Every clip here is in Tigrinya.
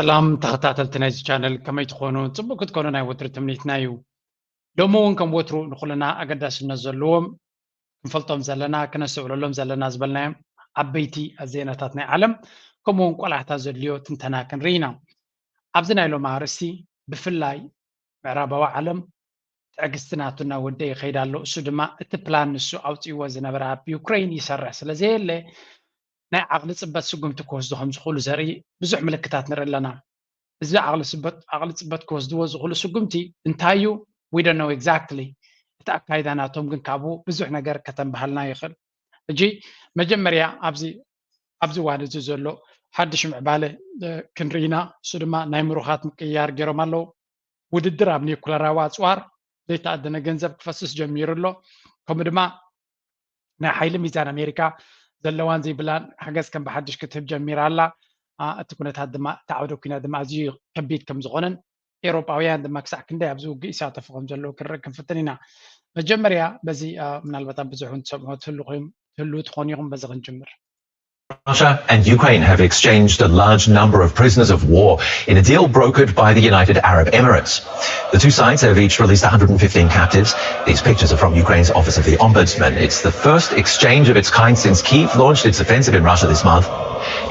ሰላም ተኸታተልቲ ናይዚ ቻነል፣ ከመይ ትኾኑ? ጽቡቅ ክትኮኑ ናይ ወትሩ ትምኒትና እዩ። ሎሚ እውን ከም ወትሩ ንኹልና ኣገዳስነት ዘለዎም ክንፈልጦም ዘለና፣ ክነስተውዕለሎም ዘለና ዝበልናዮም ዓበይቲ ዜናታት ናይ ዓለም፣ ከምኡ እውን ቆላሕታ ዘድልዮ ትንተና ክንርኢ ኢና። ኣብዚ ናይ ሎሚ ኣርእስቲ ብፍላይ ምዕራባዊ ዓለም ትዕግስቲ ናቱ እናወደአ ይኸይድ ኣሎ። እሱ ድማ እቲ ፕላን ንሱ ኣውፂእዎ ዝነበረ ኣብ ዩክሬን ይሰርሕ ስለ ዘየለ ናይ ዓቕሊ ፅበት ስጉምቲ ክወስዱ ከም ዝኽእሉ ዘርኢ ብዙሕ ምልክታት ንርኢ ኣለና። እዚ ዓቕሊ ፅበት ዓቕሊ ፅበት ክወስድዎ ዝኽእሉ ስጉምቲ እንታይ እዩ? We don't know exactly። እቲ ኣካይዳ ናቶም ግን ካብኡ ብዙሕ ነገር ከተንብሃልና ይኽእል። ሕጂ መጀመርያ ኣብዚ ኣብዚ እዋን እዚ ዘሎ ሓድሽ ምዕባለ ክንርኢና፣ እሱ ድማ ናይ ምሩኻት ምቅያር ገይሮም ኣለዉ። ውድድር ኣብ ኒኩለራዊ ኣፅዋር ዘይተኣደነ ገንዘብ ክፈስስ ጀሚሩ ኣሎ። ከምኡ ድማ ናይ ሓይሊ ሚዛን ኣሜሪካ ዘለዋን ዘይብላን ሓገዝ ከም ብሓድሽ ክትህብ ጀሚራ ኣላ። እቲ ኩነታት ድማ እቲ ዓውደ ኩናት ድማ ኣዝዩ ከቢድ ከም ዝኾነን ኤውሮጳውያን ድማ ክሳዕ ክንደይ ኣብዚ ውግእ ይሳተፉ ከም ዘለዉ ክንርኢ ክንፍትን ኢና። መጀመርያ በዚ ምናልባት ኣብ ብዙሕ እውን ትሰምዑ ትህሉ ትህልዉ ትኾኑ ኢኹም። በዚ ክንጅምር። Russia and Ukraine have exchanged a large number of prisoners of war in a deal brokered by the United Arab Emirates. The two sides have each released one hundred fifteen captives. These pictures are from Ukraine's Office of the Ombudsman. It's the first exchange of its kind since Kyiv launched its offensive in Russia this month.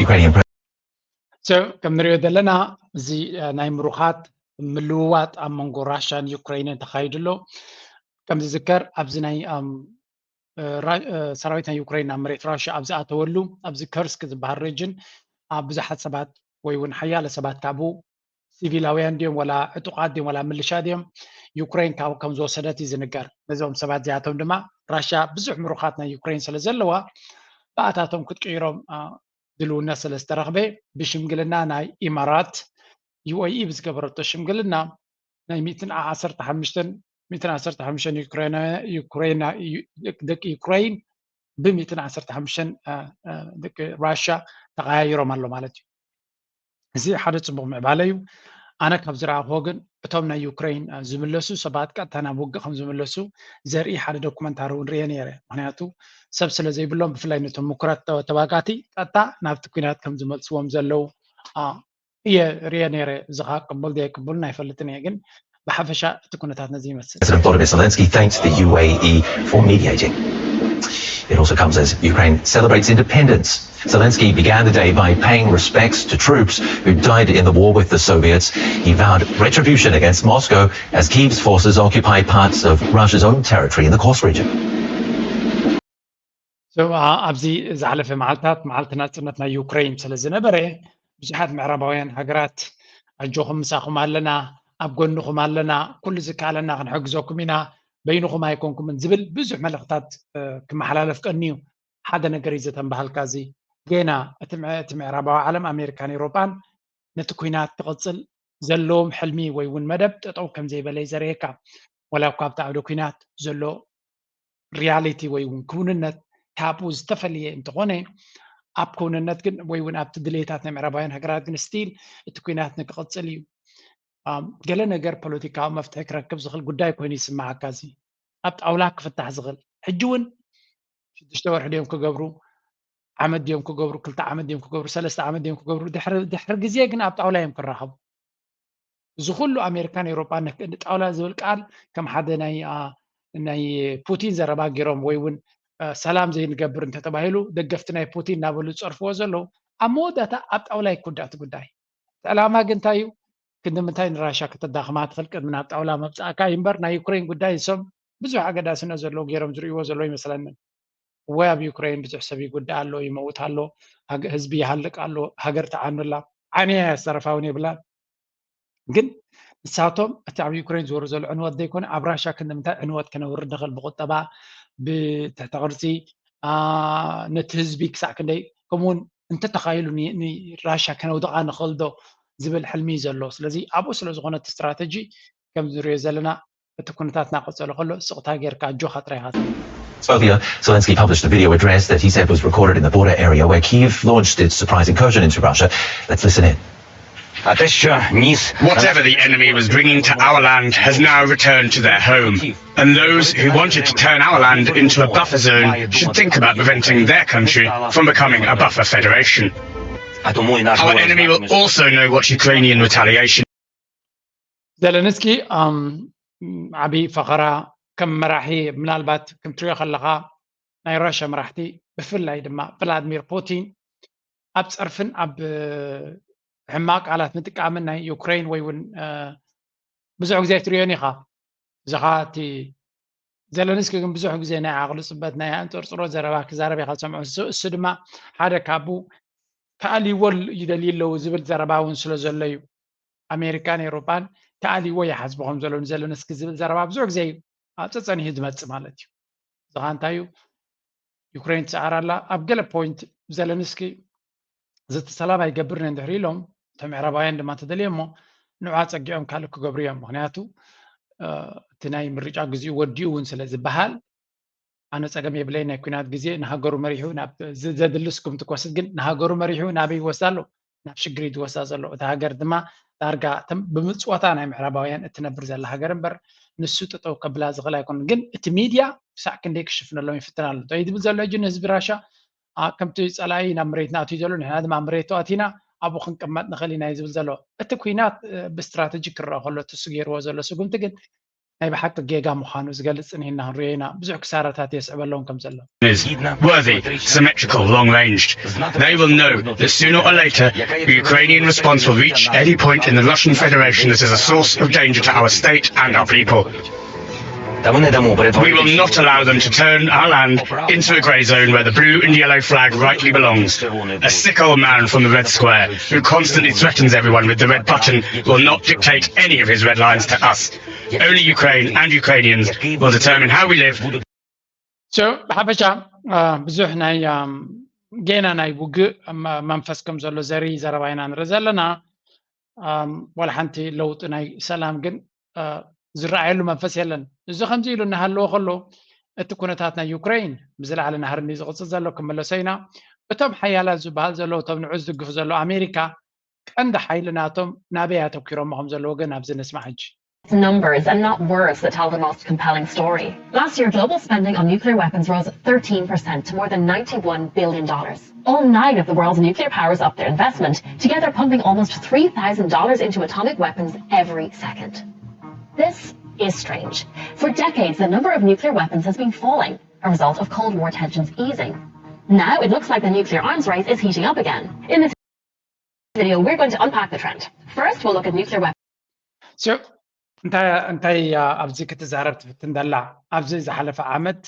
Ukrainian President So ከም ንሪኦ ዘለና እዚ ናይ ምሩኻት ምልውዋጥ ኣብ መንጎ ራሽያን ዩክሬንን ተኻይዱ ኣሎ። ከም ዝዝከር ኣብዚ ናይ ሰራዊት ናይ ዩክሬን ናብ መሬት ራሽያ ኣብ ዝኣተወሉ ኣብዚ ከርስክ ዝበሃል ሬጅን ኣብ ብዙሓት ሰባት ወይ እውን ሓያለ ሰባት ካብኡ ሲቪላውያን ድዮም ወላ ዕጡቓት ድዮም ወላ ምልሻ ድዮም ዩክሬን ካብ ከም ዝወሰደት እዩ ዝንገር። ነዞም ሰባት እዚኣቶም ድማ ራሽያ ብዙሕ ምሩኻት ናይ ዩክሬን ስለ ዘለዋ ብኣታቶም ክትቅይሮም ድልውነት ስለ ዝተረኽበ ብሽምግልና ናይ ኢማራት ዩኤኢ ብዝገበረቶ ሽምግልና ናይ ሚእትን ዓሰርተ ሓሙሽተን ሚእትን ዓሰርተ ሓሙሽተን ዩክሬና ዩክሬና ደቂ ዩክሬን ብሚእትን ዓሰርተ ሓሙሽተን ደቂ ራሽያ ተቐያይሮም ኣሎ ማለት እዩ። እዚ ሓደ ጽቡቕ ምዕባለ እዩ። ኣነ ካብ ዝረኣኽዎ ግን እቶም ናይ ዩክሬን ዝምለሱ ሰባት ቀጥታ ናብ ውግእ ከም ዝምለሱ ዘርኢ ሓደ ዶኩመንታሪ እውን ርኤ ነይረ። ምክንያቱ ሰብ ስለ ዘይብሎም ብፍላይ ነቶም ምኩራት ተዋጋእቲ ቀጥታ ናብቲ ኲናት ከም ዝመልስዎም ዘለዉ እየ ርኤ ነይረ። እዚ ከዓ ቅቡል ድየ ቅቡልን ኣይፈልጥን እየ፣ ግን ብሓፈሻ እቲ ኩነታት ነዚ ይመስል። President Volodymyr Zelensky thanked the U A E for mediating. It also comes as Ukraine celebrates independence. Zelensky began the day by paying respects to troops who died in the war with the Soviets. He vowed retribution against Moscow as Kyiv's forces occupy parts of Russia's own territory in the Kursk region. ኣብዚ ዝሓለፈ መዓልታት መዓልቲ ናፅነት ናይ ዩክሬን ስለ ዝነበረ ብዙሓት ምዕራባውያን ሃገራት ኣጆኹም ምሳኹም ኣለና፣ ኣብ ጎንኹም ኣለና፣ ኩሉ ዝከኣለና ክንሕግዘኩም ኢና፣ በይንኹም ኣይኮንኩምን ዝብል ብዙሕ መልእኽታት ክመሓላለፍ ቀንዩ ሓደ ነገር እዩ ዘተንበሃልካ። እዚ ጌና እቲ ምዕራባዊ ዓለም ኣሜሪካን ኤውሮጳን ነቲ ኲናት ክቕጽል ዘለዎም ሕልሚ ወይ እውን መደብ ጠጠው ከም ዘይበለ እዩ ዘርእየካ። ወላ እኳ ኣብቲ ዓውደ ኲናት ዘሎ ሪያሊቲ ወይ እውን ክውንነት ካብኡ ዝተፈለየ እንተኾነ ኣብ ክውንነት ግን ወይ እውን ኣብቲ ድሌታት ናይ ምዕራባውያን ሃገራት ግን ስቲል እቲ ኲናት ንክቕጽል እዩ። ገለ ነገር ፖለቲካዊ መፍትሒ ክረክብ ዝኽእል ጉዳይ ኮይኑ ይስምዓካ። እዚ ኣብ ጣውላ ክፍታሕ ዝኽእል ሕጂ እውን ሽዱሽተ ወርሒ ድዮም ክገብሩ ዓመት ድዮም ክገብሩ ክልተ ዓመት ድዮም ክገብሩ ሰለስተ ዓመት ድዮም ክገብሩ ድሕሪ ግዜ ግን ኣብ ጣውላ እዮም ክራኸቡ። እዚ ኩሉ ኣሜሪካን ኤውሮጳን ንጣውላ ዝብል ቃል ከም ሓደ ናይ ናይ ፑቲን ዘረባ ገይሮም ወይ እውን ሰላም ዘይንገብር እንተተባሂሉ ደገፍቲ ናይ ፑቲን እናበሉ ዝፀርፍዎ ዘለዉ ኣብ መወዳእታ ኣብ ጣውላ ይኩዳእ እቲ ጉዳይ። እቲ ዕላማ ግን እንታይ እዩ? ክንዲ ምንታይ ንራሻ ከተዳኽማ ትኽእል ቅድሚ ናብ ጣውላ መብፃእካ እዩ እምበር ናይ ዩክሬን ጉዳይ እሶም ብዙሕ ኣገዳስነት ዘለዎ ገይሮም ዝርእይዎ ዘለዉ ይመስለንን። እወ ኣብ ዩክሬን ብዙሕ ሰብ ይጉዳእ ኣሎ፣ ይመውት ኣሎ፣ ህዝቢ ይሃልቅ ኣሎ፣ ሃገር ትዓኑ ኣላ። ዓንያ እያ ዝተረፋ እውን የብላን። ግን ንሳቶም እቲ ኣብ ዩክሬን ዝወርድ ዘሎ ዕንወት ዘይኮነ ኣብ ራሻ ክንዲ ምንታይ ዕንወት ከነውርድ ንኽእል ብቁጠባ ብትሕተ ቅርጺ ነቲ ህዝቢ ክሳዕ ክንደይ ከምኡውን እንተተኻይሉ ንራሻ ከነውድቓ ንኽእል ዶ ዝብል ሕልሚ እዩ ዘሎ። ስለዚ ኣብኡ ስለ ዝኾነ እቲ ስትራተጂ ከም ንሪኦ ዘለና እቲ ኩነታት እናቐጸለ ከሎ ስቕታ ጌርካ ኣጆኻ ጥራይ ኢኻ ትብል። Earlier, Zelensky published a video address that he said was recorded in the border area where Kyiv launched its surprise incursion into Russia. Let's listen in. Whatever the enemy was bringing to our land has now returned to their home. And those who wanted to turn our land into a buffer zone should think about preventing their country from becoming a buffer federation. Our enemy will also know what Ukrainian retaliation. ዘለንስኪ ዓብዪ ፈኸራ ከም መራሒ ምናልባት ከም ትሪኦ ከለኻ ናይ ራሽያ መራሕቲ ብፍላይ ድማ ቭላድሚር ፑቲን ኣብ ፀርፍን ኣብ ሕማቕ ቃላት ምጥቃምን ናይ ዩክሬን ወይ እውን ብዙሕ ግዜ ኣይትሪኦን ኢኻ። እዚ ኸዓ እቲ ዘለንስኪ ግን ብዙሕ ግዜ ናይ ዓቕሊ ፅበት ናይ ኣንፅርፅሮ ዘረባ ክዛረብ ኢኻ ትሰምዖ። እሱ ድማ ሓደ ካብኡ ተኣልይዎ ይደልዩ ኣለዉ ዝብል ዘረባ እውን ስለ ዘሎ እዩ። ኣሜሪካን ኤውሮጳን ተኣልይዎ ይሓስቡ ከም ዘለዉ ንዘለንስኪ ዝብል ዘረባ ብዙሕ ግዜ እዩ ኣብ ፀፀኒሑ ዝመፅእ ማለት እዩ። እዚ ኸዓ እንታይ እዩ? ዩክሬን ትሰዓር ኣላ ኣብ ገለ ፖይንት። ዘለንስኪ እዚ ሰላም ኣይገብርን እንድሕር ኢሎም እቶም ምዕራባውያን ድማ እንተደልዮ እሞ ንዑ ኣፀጊዖም ካልእ ክገብሩ እዮም። ምክንያቱ እቲ ናይ ምርጫ ግዚኡ ወዲኡ እውን ስለ ዝበሃል ኣነ ፀገም የብለይ ናይ ኩናት ግዜ ንሃገሩ መሪሑ ናብ ዘድሊ ስጉምቲ ክወስድ ግን ንሃገሩ መሪሑ ናበይ ይወስዳ ኣሎ? ናብ ሽግር እዩ ዝወስዳ ዘሎ። እታ ሃገር ድማ ዳርጋ ብምፅወታ ናይ ምዕራባውያን እትነብር ዘላ ሃገር እምበር ንሱ ጠጠው ከብላ ዝኽእል ኣይኮነን። ግን እቲ ሚድያ ክሳዕ ክንደይ ክሽፍነሎም ይፍትን ኣሎ። እንታይ ዝብል ዘሎ ሕጂ ንህዝቢ ራሻ ከምቲ ፀላኢ ናብ መሬትና ኣትዩ ዘሎ ንሕና ድማ መሬቱ ኣቲና ኣብኡ ክንቅመጥ ንኽእል ኢና እዩ ዝብል ዘሎ። እቲ ኩናት ብስትራተጂ ክረአ ከሎ እቲ እሱ ገይርዎ ዘሎ ስጉምቲ ግን ናይ ብሓቂ ጌጋ ምዃኑ ዝገልፅ ፅንሂና ክንሪኦ ኢና። ብዙሕ ክሳራታት የስዕበሎም ከም ዘሎ is worthy, symmetrical, long ranged. They will know that sooner or later the Ukrainian response will reach any point in the Russian Federation that is a source of danger to our state and our people. We will not allow them to turn our land into a grey zone where the blue and yellow flag rightly belongs. A sick old man from the Red Square who constantly threatens everyone with the red button will not dictate any of his red lines to us. Only Ukraine and Ukrainians will determine how we live. ብሓፈሻ ብዙሕ ናይ ጌና ናይ ውግእ መንፈስ ከም ዘሎ ዘርኢ ዘረባ ኢና ንርኢ ዘለና። ዋላ ሓንቲ ለውጢ ናይ ሰላም ግን ዝረኣየሉ መንፈስ የለን። እዚ ከምዚ ኢሉ እናሃለወ ከሎ እቲ ኩነታት ናይ ዩክሬን ብዝለዓለ ናህሪ ዝቕፅል ዘሎ ክምለሶ ኢና። እቶም ሓያላት ዝበሃል ዘለዉ እቶም ንዑ ዝድግፉ ዘለዉ ኣሜሪካ ቀንዲ ሓይሊ ናቶም ናበይ ኣተኪሮሞ ከም ዘለዉ ግን ኣብዚ ንስማዕ ሕጂ። Numbers and not words that tell the most compelling story. Last year, global spending on nuclear weapons rose thirteen percent to more than ninety-one billion dollars. All nine of the world's nuclear powers upped their investment, together pumping almost three thousand dollars into atomic weapons every second. This is strange. For decades, the number of nuclear weapons has been falling, a result of Cold War tensions easing. Now it looks like the nuclear arms race is heating up again. In this video, we're going to unpack the trend. First, we'll look at nuclear weapons. እንታይ እንታይ ኣብዚ ክትዛረብ ትፍትን ዘላ? ኣብዚ ዝሓለፈ ዓመት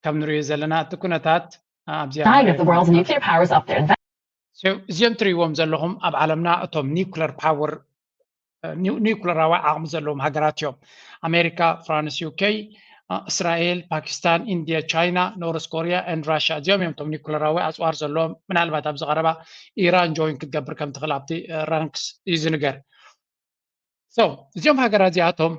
ከም ንሪኦ ዘለና እቲ ኩነታት ኣብዚ Nine of the world's nuclear powers upped their investment. እዚኦም ትሪእዎም ዘለኹም ኣብ ዓለምና እቶም ኒውክለር ፓወር ኒውክለራዊ ዓቕሚ ዘለዎም ሃገራት እዮም። ኣሜሪካ፣ ፍራንስ፣ ዩኬ፣ እስራኤል፣ ፓኪስታን፣ ኢንድያ፣ ቻይና፣ ኖርስ ኮርያ ን ራሽያ እዚኦም እዮም እቶም ኒውክለራዊ ኣፅዋር ዘለዎም። ምናልባት ኣብዚ ቀረባ ኢራን ጆይን ክትገብር ከም ትኽእል ኣብቲ ራንክስ እዩ ዝንገር። እዚኦም ሃገራት እዚኣቶም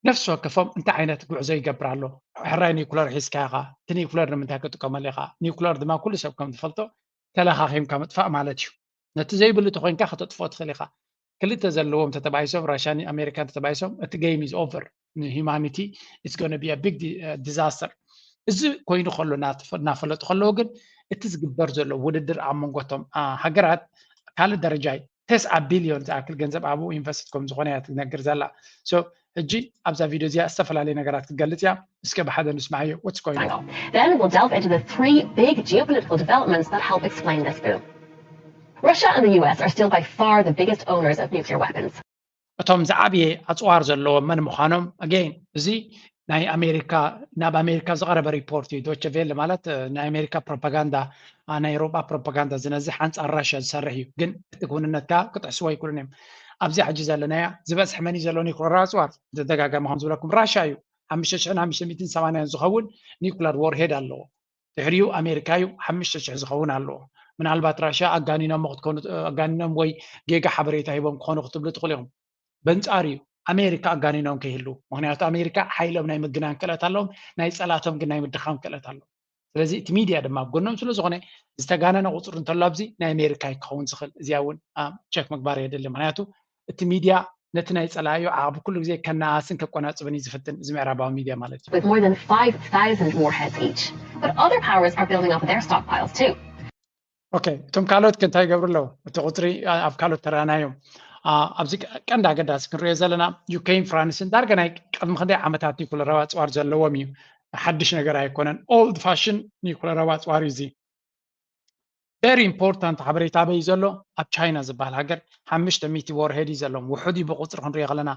ነፍሲ ወከፎም እንታይ ዓይነት ጉዕዞ ይገብር ኣሎ? ሕራይ ኒውክለር ሒዝካ ኢኻ፣ እቲ ኒውክለር ንምንታይ ክጥቀመሉ ኢኻ? ኒውክለር ድማ ኩሉ ሰብ ከም ዝፈልጦ ተለኻኺምካ ምጥፋእ ማለት እዩ። ነቲ ዘይብሉ ተኮይንካ ከተጥፍኦ ትኽእል ኢኻ። ክልተ ዘለዎም ተተባኢሶም ራሽያን ኣሜሪካን ተተባኢሶም እቲ game is over ንሂማኒቲ it's gonna be a big disaster። እዚ ኮይኑ ከሎ እናፈለጡ ከለዉ ግን እቲ ዝግበር ዘሎ ውድድር ኣብ መንጎቶም ሃገራት ካልእ ደረጃ እዩ። ተስዓ ቢልዮን ዝኣክል ገንዘብ ኣብኡ ኢንቨስት ከም ዝኾነ እያ ትነግር ዘላ። ሕጂ ኣብዛ ቪድዮ እዚኣ ዝተፈላለዩ ነገራት ክትገልፅ እያ። እስከ ብሓደ ንስማዓዮ። What's going on? Then we'll delve into the three big geopolitical developments that help explain this boom. Russia and the U S are still by far the biggest owners of nuclear weapons. እቶም ዝዓብየ ኣፅዋር ዘለዎም መን ምዃኖም again እዚ ናይ ኣሜሪካ ናብ ኣሜሪካ ዝቐረበ ሪፖርት እዩ። ዶቸ ቬለ ማለት ናይ ኣሜሪካ ፕሮፓጋንዳ ናይ ኤውሮጳ ፕሮፓጋንዳ ዝነዝሕ ኣንፃር ራሽያ ዝሰርሕ እዩ። ግን እቲ ክውንነት ከዓ ክጥሕስዎ ኣይክእሉን እዮም። ኣብዚኣ ሕጂ ዘለናያ ዝበዝሕ መን እዩ ዘሎ ኒኩለር ኣፅዋር ተደጋጋሚ ከም ዝብለኩም ራሽያ እዩ። ሓሙሽተ ሽሕን ሓሙሽተ ሚእትን ሰማንያን ዝኸውን ኒኩለር ዎርሄድ ኣለዎ። ድሕሪኡ ኣሜሪካ እዩ ሓሙሽተ ሽሕ ዝኸውን ኣለዎ። ምናልባት ራሽያ ኣጋኒኖሞ ክትኮኑ ኣጋኒኖም ወይ ጌጋ ሓበሬታ ሂቦም ክኾኑ ክትብሉ ትኽእሉ ኢኹም። በንጻሩ እዩ ኣሜሪካ ኣጋኒኖም ከይህልዉ። ምክንያቱ ኣሜሪካ ሓይሎም ናይ ምግናን ክእለት ኣለዎም፣ ናይ ጸላቶም ግን ናይ ምድኻም ክእለት ኣለዎም። ስለዚ እቲ ሚድያ ድማ ኣብ ጎኖም ስለ ዝኾነ ዝተጋነነ ቁፅሪ እንተሎ ኣብዚ ናይ ኣሜሪካ እዩ ክኸውን ዝኽእል። እዚኣ እውን ቸክ ምግባር የድሊ። ምክንያቱ እቲ ሚድያ ነቲ ናይ ጸላኢኡ ዓቕቢ ኩሉ ግዜ ከነኣስን ከቆናጽብን እዩ ዝፍትን፣ እዚ ምዕራባዊ ሚድያ ማለት እዩ። With more than five thousand warheads each. But other powers are building up their stockpiles too. ኦኬ፣ እቶም ካልኦት ከ እንታይ ይገብሩ ኣለዉ? እቲ ቁፅሪ ኣብ ካልኦት ተረኣናዮም። ኣብዚ ቀንዲ ኣገዳሲ ክንሪኦ ዘለና ዩኬን ፍራንስን ዳርጋ ናይ ቅድሚ ክንደይ ዓመታት ኒኩለራዊ ኣፅዋር ዘለዎም እዩ። ሓድሽ ነገር ኣይኮነን። ኦልድ ፋሽን ኒኩለራዊ ኣፅዋር እዩ እዚ። ቨሪ ኢምፖርታንት ሓበሬታ ኣበይ ዘሎ? ኣብ ቻይና ዝበሃል ሃገር ሓሙሽተ ሚእቲ ዎርሄድ እዩ ዘለዎም። ውሑድ እዩ ብቁፅሪ ክንሪኦ ከለና።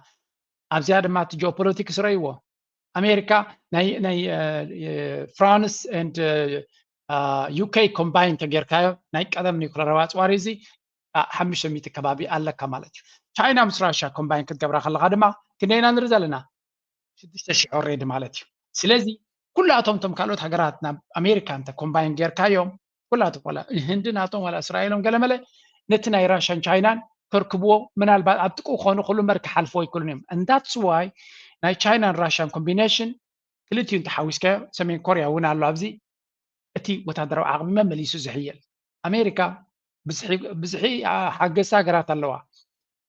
ኣብዚኣ ድማ እቲ ጂኦፖለቲክስ ረእይዎ። ኣሜሪካ ናይ ናይ ፍራንስ ን ዩኬ ኮምባይን ተጌርካዮ ናይ ቀደም ኒኩለራዊ ኣፅዋር እዚ ሓሙሽተ ሚእቲ ከባቢ ኣለካ ማለት እዩ። ቻይና ምስ ራሽያ ኮምባይን ክትገብራ ከለካ ድማ ክንደይና ንርኢ ዘለና? ሽዱሽተ ሽሕ ኦሬዲ ማለት እዩ። ስለዚ ኩላቶም እቶም ካልኦት ሃገራት ናብ ኣሜሪካ እንተ ኮምባይን ጌርካዮም ኩላቶም ዋላ ህንዲ ናቶም ዋላ እስራኤሎም ገለመለ ነቲ ናይ ራሽያን ቻይናን ከርክብዎ ምናልባት ኣብ ጥቅኡ ክኾኑ ክሉ መር ክሓልፎ ይክሉን እዮም። እንዳትስዋይ ናይ ቻይናን ራሽያን ኮምቢኔሽን ክልቲኡ እንተሓዊስካዮ ሰሜን ኮርያ እውን ኣሎ ኣብዚ እቲ ወታደራዊ ዓቕሚ መመሊሱ ዝሕየል ኣሜሪካ ብዝሒ ሓገዝቲ ሃገራት ኣለዋ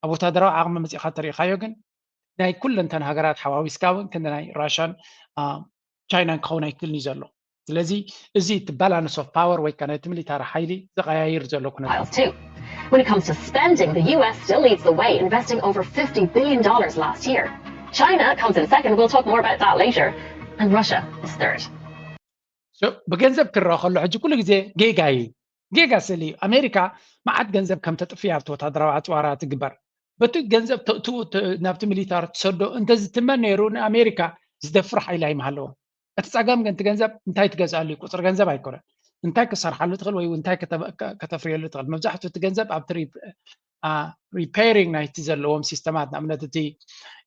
ኣብ ወታደራዊ ዓቕሚ መፂእካ ተሪኢካዮ ግን ናይ ኩለንተን ሃገራት ሓዋዊስካ እውን ክንዲ ናይ ራሽያን ቻይናን ክኸውን ኣይክልን እዩ ዘሎ። ስለዚ እዚ እቲ balance of power ወይ ከዓ ነቲ ሚሊታሪ ሓይሊ ዝቀያይር ዘሎ ኩነታት When it comes to spending, the U S still leads the way, investing over fifty billion dollars last year. China comes in second, we'll talk more about that later, and Russia is third. ብገንዘብ ክረአ ከሎ ሕጂ ኩሉ ግዜ ጌጋ እዩ። ጌጋ ስእሊ እዩ። ኣሜሪካ መዓት ገንዘብ ከም ተጥፍእ ኣብቲ ወታደራዊ ኣፅዋራ ትግበር። በቲ ገንዘብ ተእትኡ ናብቲ ሚሊታር ትሰዶ እንተዝትመን ነይሩ ንኣሜሪካ ዝደፍር ሓይሊ ኣይምሃለዎም። እቲ ፀገም ግን እቲ ገንዘብ እንታይ ትገዝኣሉ እዩ? ቁፅሪ ገንዘብ ኣይኮነን። እንታይ ክሰርሓሉ ትኽእል ወይ እንታይ ከተፍርየሉ ትኽእል? መብዛሕትኡ እቲ ገንዘብ ኣብቲ repairing ናይቲ ዘለዎም ሲስተማት ንኣብነት እቲ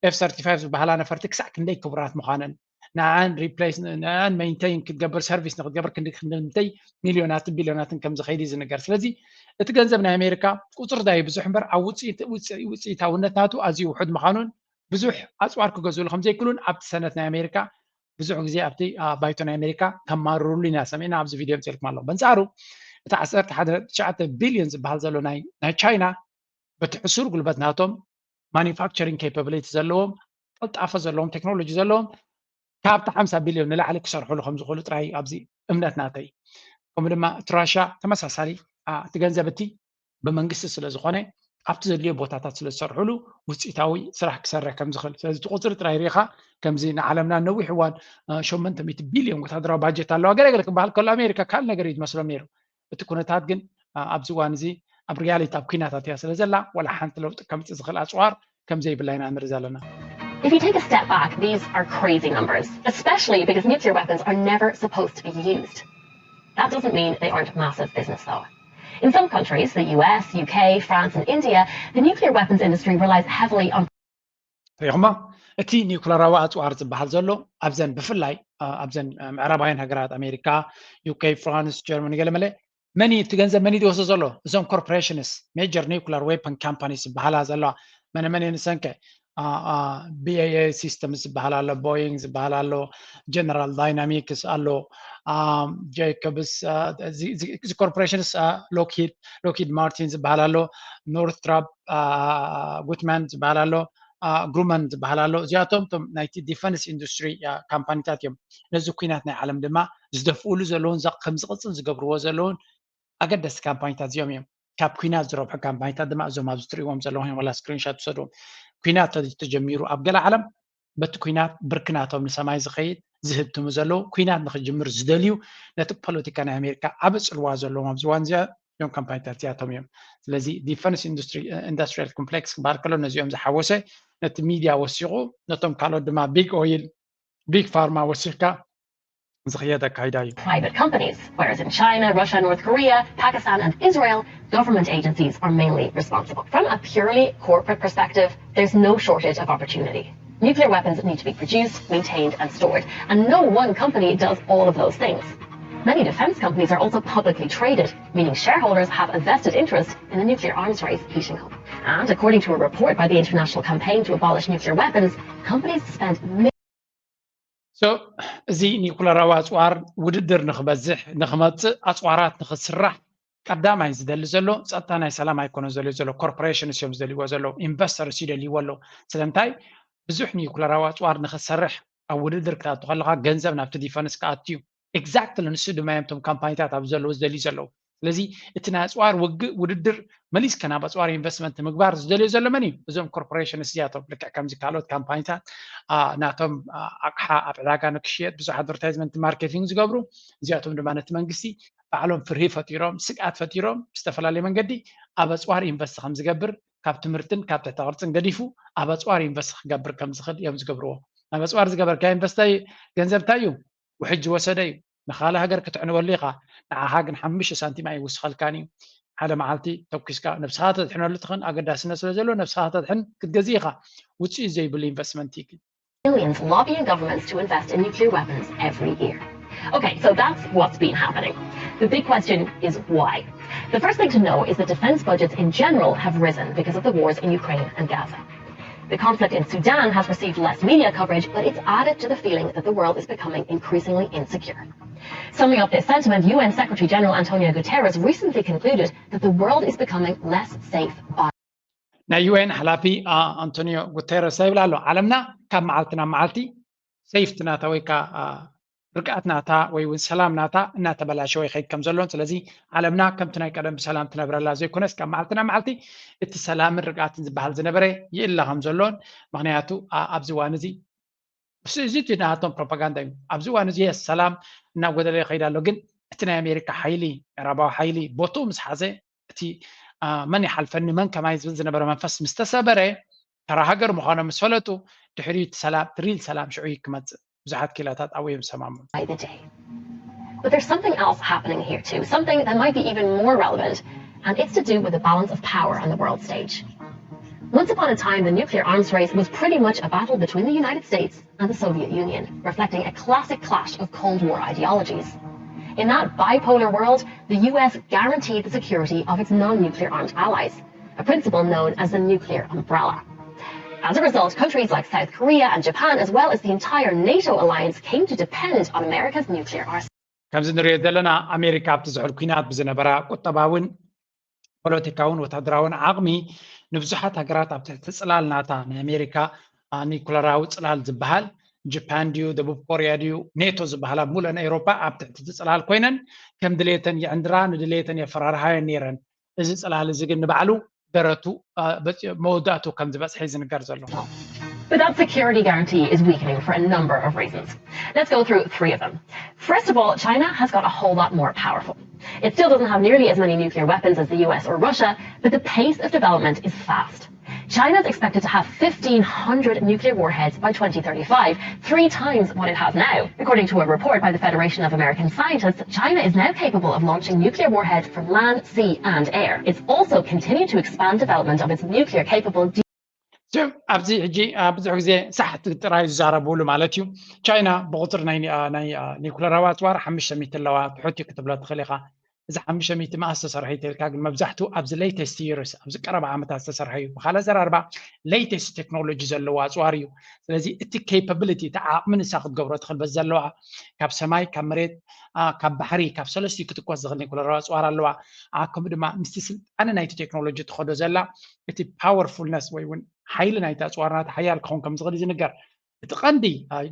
ኤፍ ሰርቲፋይቭ ዝበሃላ ነፈርቲ ክሳዕ ክንደይ ክቡራት ምዃነን ንኣን replace ንኣን maintain ክትገብር service ንክትገብር ክንደይ ሚልዮናትን ቢልዮናትን ከም ዝኸይድ እዩ ዝንገር። ስለዚ እቲ ገንዘብ ናይ ኣሜሪካ ቁፅሪ ዳዩ ብዙሕ እምበር ኣብ ውፅኢታውነት ናቱ ኣዝዩ ውሑድ ምዃኑን ብዙሕ ኣፅዋር ክገዝእሉ ከም ዘይክሉን ኣብቲ ሰነት ናይ ኣሜሪካ ብዙሕ ግዜ ኣብቲ ባይቶ ናይ ኣሜሪካ ከማርርሉ ኢና ሰሚዕና ኣብዚ ቪድዮ ምፅልኩም ኣለኹ። በንፃሩ እቲ ዓሰርተ ሓደ ትሽዓተ ቢልዮን ዝበሃል ዘሎ ናይ ቻይና በቲ ሕሱር ጉልበት ናቶም manufacturing capability ዘለዎም ቀልጣፈ ዘለዎም ቴክኖሎጂ ዘለዎም ካብቲ ሓምሳ ቢልዮን ንላዕሊ ክሰርሕሉ ከም ዝኽእሉ ጥራይ ኣብዚ እምነት ናተይ። ከምኡ ድማ እቲ ራሽያ ተመሳሳሊ እቲ ገንዘብ እቲ ብመንግስቲ ስለ ዝኾነ ኣብቲ ዘድልዮ ቦታታት ስለ ዝሰርሕሉ ውፅኢታዊ ስራሕ ክሰርሕ ከም ዝኽእል። ስለዚ እቲ ቁፅሪ ጥራይ ሪኢኻ ከምዚ ንዓለምና ነዊሕ እዋን ሸሞንተ ሚእቲ ቢልዮን ወታደራዊ ባጀት ኣለዋ ገለገለ ክበሃል ከሎ ኣሜሪካ ካልእ ነገር እዩ ዝመስሎም ነይሩ። እቲ ኩነታት ግን ኣብዚ እዋን እዚ ኣብ ሪያሊቲ ኣብ ኩናታት እያ ስለ ዘላ ዋላ ሓንቲ ለውጢ ከምፅእ ዝኽእል ኣፅዋር ከም ዘይብላ ኢና ንርኢ ዘለና። If you take a step back, these are crazy numbers, especially because nuclear weapons are never supposed to be used. That doesn't mean they aren't massive business, though. In some countries, the U S, U K, France, and India, the nuclear weapons industry relies heavily on ሪኹማ እቲ ኒውክለራዊ ኣፅዋር ዝበሃል ዘሎ ኣብዘን ብፍላይ ኣብዘን ምዕራባውያን ሃገራት ኣሜሪካ፣ ዩኬ፣ ፍራንስ፣ ጀርመኒ ገለመለ መን እቲ ገንዘብ መን ዝወስዶ ዘሎ? እዞም corporations፣ major nuclear weapon companies ዝበሃላ ዘለዋ መነ መን ንሰንከ BAE Systems ዝበሃል ኣሎ፣ ቦይንግ ዝበሃል ኣሎ፣ ጀነራል ዳይናሚክስ ኣሎ፣ ጄኮብስ፣ እዚ corporations፣ ሎክሂድ ማርቲን ዝበሃል ኣሎ፣ ኖርትራፕ ጉትማን ዝበሃል ኣሎ፣ ግሩመን ዝበሃል ኣሎ። እዚኣቶም እቶም ናይቲ ዲፈንስ ኢንዱስትሪ ካምፓኒታት እዮም። ነዚ ኩናት ናይ ዓለም ድማ ዝደፍእሉ ዘለውን ከም ዝቕፅል ዝገብርዎ ዘለውን ኣገደስቲ ካምፓኒታት እዚኦም እዮም። ካብ ኩናት ዝረብሑ ካምፓኒታት ድማ እዞም ኣብዚ ትሪእዎም ዘለኹም እዮም። ዋላ ስክሪንሻት ትሰድዎም ኩናት ተጀሚሩ ኣብ ገለ ዓለም በቲ ኩናት ብርክናቶም ንሰማይ ዝኸይድ ዝህብትሙ ዘለዉ ኩናት ንክጅምር ዝደልዩ ነቲ ፖለቲካ ናይ ኣሜሪካ ዓብ ፅልዋ ዘለዎም ኣብዚ ዋን እዚኣ እዮም ካምፓኒታት እዚኣቶም እዮም። ስለዚ ዲፈንስ ኢንዱስትሪ ኢንዱስትሪያል ኮምፕሌክስ ክበሃል ከሎ ነዚኦም ዝሓወሰ ነቲ ሚድያ ወሲኹ ነቶም ካልኦት ድማ ቢግ ኦይል ቢግ ፋርማ ወሲኽካ ዝኽየድ ኣካይዳ እዩ። Private companies, whereas in China, Russia, North Korea, Pakistan, and Israel, government agencies are mainly responsible. From a purely corporate perspective, there's no shortage of opportunity. Nuclear weapons need to be produced, maintained, and stored, and no one company does all of those things. Many defense companies are also publicly traded, meaning shareholders have a vested interest in the nuclear arms race heating up. And according to a report by the International Campaign to Abolish Nuclear Weapons, companies spend so እዚ ኒኩለራዊ ኣፅዋር ውድድር ንክበዝሕ ንክመፅእ ኣፅዋራት ንክስራሕ ቀዳማይ ዝደሊ ዘሎ ፀጥታ ናይ ሰላም ኣይኮነ ዘልዩ ዘሎ corporations እዮም ዝደልይዎ ዘለዉ investors ይደልይዎ ኣለዉ። ስለምንታይ ብዙሕ ኒኩለራዊ ኣፅዋር ንክሰርሕ ኣብ ውድድር ክትኣቱ ከለካ ገንዘብ ናብቲ ዲፈንስ ክኣቱ እዩ። Exactly ንሱ ድማ እዮም እቶም ካምፓኒታት ኣብ ዘለዉ ዝደልዩ ዘለዉ። ስለዚ እቲ ናይ ኣፅዋር ውግእ ውድድር መሊስካ ናብ ኣፅዋር ኢንቨስትመንት ምግባር ዝደልዮ ዘሎ መን እዩ? እዞም ኮርፖሬሽን እዚኣቶም ልክዕ ከምዚ ካልኦት ካምፓኒታት ናቶም ኣቕሓ ኣብ ዕዳጋ ንክሽየጥ ብዙሕ ኣድቨርታይዝመንት ማርኬቲንግ ዝገብሩ፣ እዚኣቶም ድማ ነቲ መንግስቲ ባዕሎም ፍርሂ ፈጢሮም፣ ስግኣት ፈጢሮም ብዝተፈላለየ መንገዲ ኣብ ኣፅዋር ኢንቨስት ከም ዝገብር ካብ ትምህርትን ካብ ትሕተ ቅርፅን ገዲፉ ኣብ ኣፅዋር ኢንቨስት ክገብር ከም ዝኽእል እዮም ዝገብርዎ። ናብ ኣፅዋር ዝገበርካ ኢንቨስት ገንዘብ እንታይ እዩ? ውሕጅ ዝወሰደ እዩ። ንኻልእ ሃገር ክትዕንወሉ ኢኻ፣ ንዓኻ ግን ሓሙሽተ ሳንቲም ኣይውስኸልካን እዩ። ሓደ መዓልቲ ተኩስካ ነብስኻ ተድሕነሉ ትኽን ኣገዳስነት ስለ ዘሎ ነብስኻ ተድሕን ክትገዝእ ኢኻ። ውፅኢት ዘይብሉ ኢንቨስትመንት እዩ። Millions lobbying governments to invest in nuclear weapons every year. Okay, so that's what's been happening. The big question is why? The first thing to know is that defense budgets in general have risen because of the wars in Ukraine and Gaza. The conflict in Sudan has received less media coverage, but it's added to the feeling that the world is becoming increasingly insecure. Summing up this sentiment, U N Secretary General Antonio Guterres recently concluded that the world is becoming less safe by ናይ ዩኤን ሓላፊ ኣንቶኒዮ ጉተረስ ይብል ኣሎ፣ ዓለምና ካብ መዓልቲ ናብ መዓልቲ ሴፍቲ ናታ ወይ ከዓ ርግኣት ናታ ወይ እውን ሰላም ናታ እናተበላሸወ ይኸይድ ከም ዘሎን፣ ስለዚ ዓለምና ከምቲ ናይ ቀደም ብሰላም ትነብረላ ዘይኮነስ ካብ መዓልቲ ናብ መዓልቲ እቲ ሰላምን ርግኣትን ዝበሃል ዝነበረ ይእለ ከም ዘሎን፣ ምክንያቱ ኣብዚ እዋን እዚ እዚ እቲ ናቶም ፕሮፓጋንዳ እዩ። ኣብዚ እዋን እዚ ሰላም እናጎደለ ይኸይድ ኣሎ፣ ግን እቲ ናይ ኣሜሪካ ሓይሊ፣ ምዕራባዊ ሓይሊ ቦትኡ ምስ ሓዘ፣ እቲ መን ይሓልፈኒ መን ከማይ ዝብል ዝነበረ መንፈስ ምስ ተሰበረ፣ ተራ ሃገር ምዃኖም ምስ ፈለጡ፣ ድሕሪኡ እቲ ሰላም፣ እቲ ሪል ሰላም ሽዑ እዩ ክመፅእ። ብዙሓት ኪላታት ኣብኡ እዮም ዝሰማምዑ። But there's something else happening here too, something that might be even more relevant, and it's to do with the balance of power on the world stage. Once upon a time, the nuclear arms race was pretty much a battle between the United States and the Soviet Union, reflecting a classic clash of Cold War ideologies. In that bipolar world, the U S guaranteed the security of its non nuclear armed allies, a principle known as the nuclear umbrella. As a result, countries like South Korea and Japan, as well as the entire NATO alliance, came to depend on America's nuclear arsenal. ከምዚ ንሪኦ ዘለና ኣሜሪካ ኣብቲ ዝሑል ኲናት ብዝነበራ ቁጠባውን ፖለቲካውን ወታደራውን ዓቕሚ ንብዙሓት ሃገራት ኣብ ትሕቲ ፅላል ናታ ናይ ኣሜሪካ ኒኩለራዊ ፅላል ዝበሃል ጃፓን ድዩ ደቡብ ኮርያ ድዩ ኔቶ ዝበሃላ ሙሉእን ኤውሮጳ ኣብ ትሕቲ እቲ ፅላል ኮይነን ከም ድሌተን ይዕንድራ ንድሌተን የፈራርሃየን ነይረን። እዚ ፅላል እዚ ግን ንባዕሉ ደረቱ መወዳእቱ ከም ዝበፅሐ ዝንገር ዘሎ። But that security guarantee is weakening for a number of reasons. Let's go through three of them. First of all, China has got a whole lot more powerful. It still doesn't have nearly as many nuclear weapons as the U S or Russia, but the pace of development is fast. China is expected to have fifteen hundred nuclear warheads by twenty thirty-five, three times what it has now. According to a report by the Federation of American Scientists, China is now capable of launching nuclear warheads from land, sea, and air. It's also continued to expand development of its nuclear capable ኣብዚ ሕጂ ብዙሕ ግዜ ሳሕቲ ጥራይ ዝዛረብሉ ማለት እዩ። ቻይና ብቁፅሪ ናይ ኒኩለራዊ ኣፅዋር ሓሙሽተ ሚእቲ ኣለዋ። ትሑት ክትብሎ ትኽእል ኢኻ። እዚ ሓሙሽተ ሚእቲ መኣስ ተሰርሑ ይተልካ ግን መብዛሕትኡ ኣብዚ latest years ኣብዚ ቀረባ ዓመታት ዝተሰርሐ እዩ። ብካልእ ኣዘራርባ latest ቴክኖሎጂ ዘለዎ ኣፅዋር እዩ። ስለዚ እቲ capability እቲ ዓቕሚ ንሳ ክትገብሮ ትኽእል በዚ ዘለዋ ካብ ሰማይ ካብ መሬት ካብ ባሕሪ ካብ ሰለስቲኡ ክትኮስ ዝኽእል ኒኩለራዊ ኣፅዋር ኣለዋ። ከምኡ ድማ ምስቲ ስልጣነ ናይቲ ቴክኖሎጂ ትኸዶ ዘላ እቲ powerfulness ወይ እውን ሓይሊ ናይቲ ኣፅዋር ናቲ ሓያል ክኸውን ከም ዝኽእል ዝንገር። እቲ ቀንዲ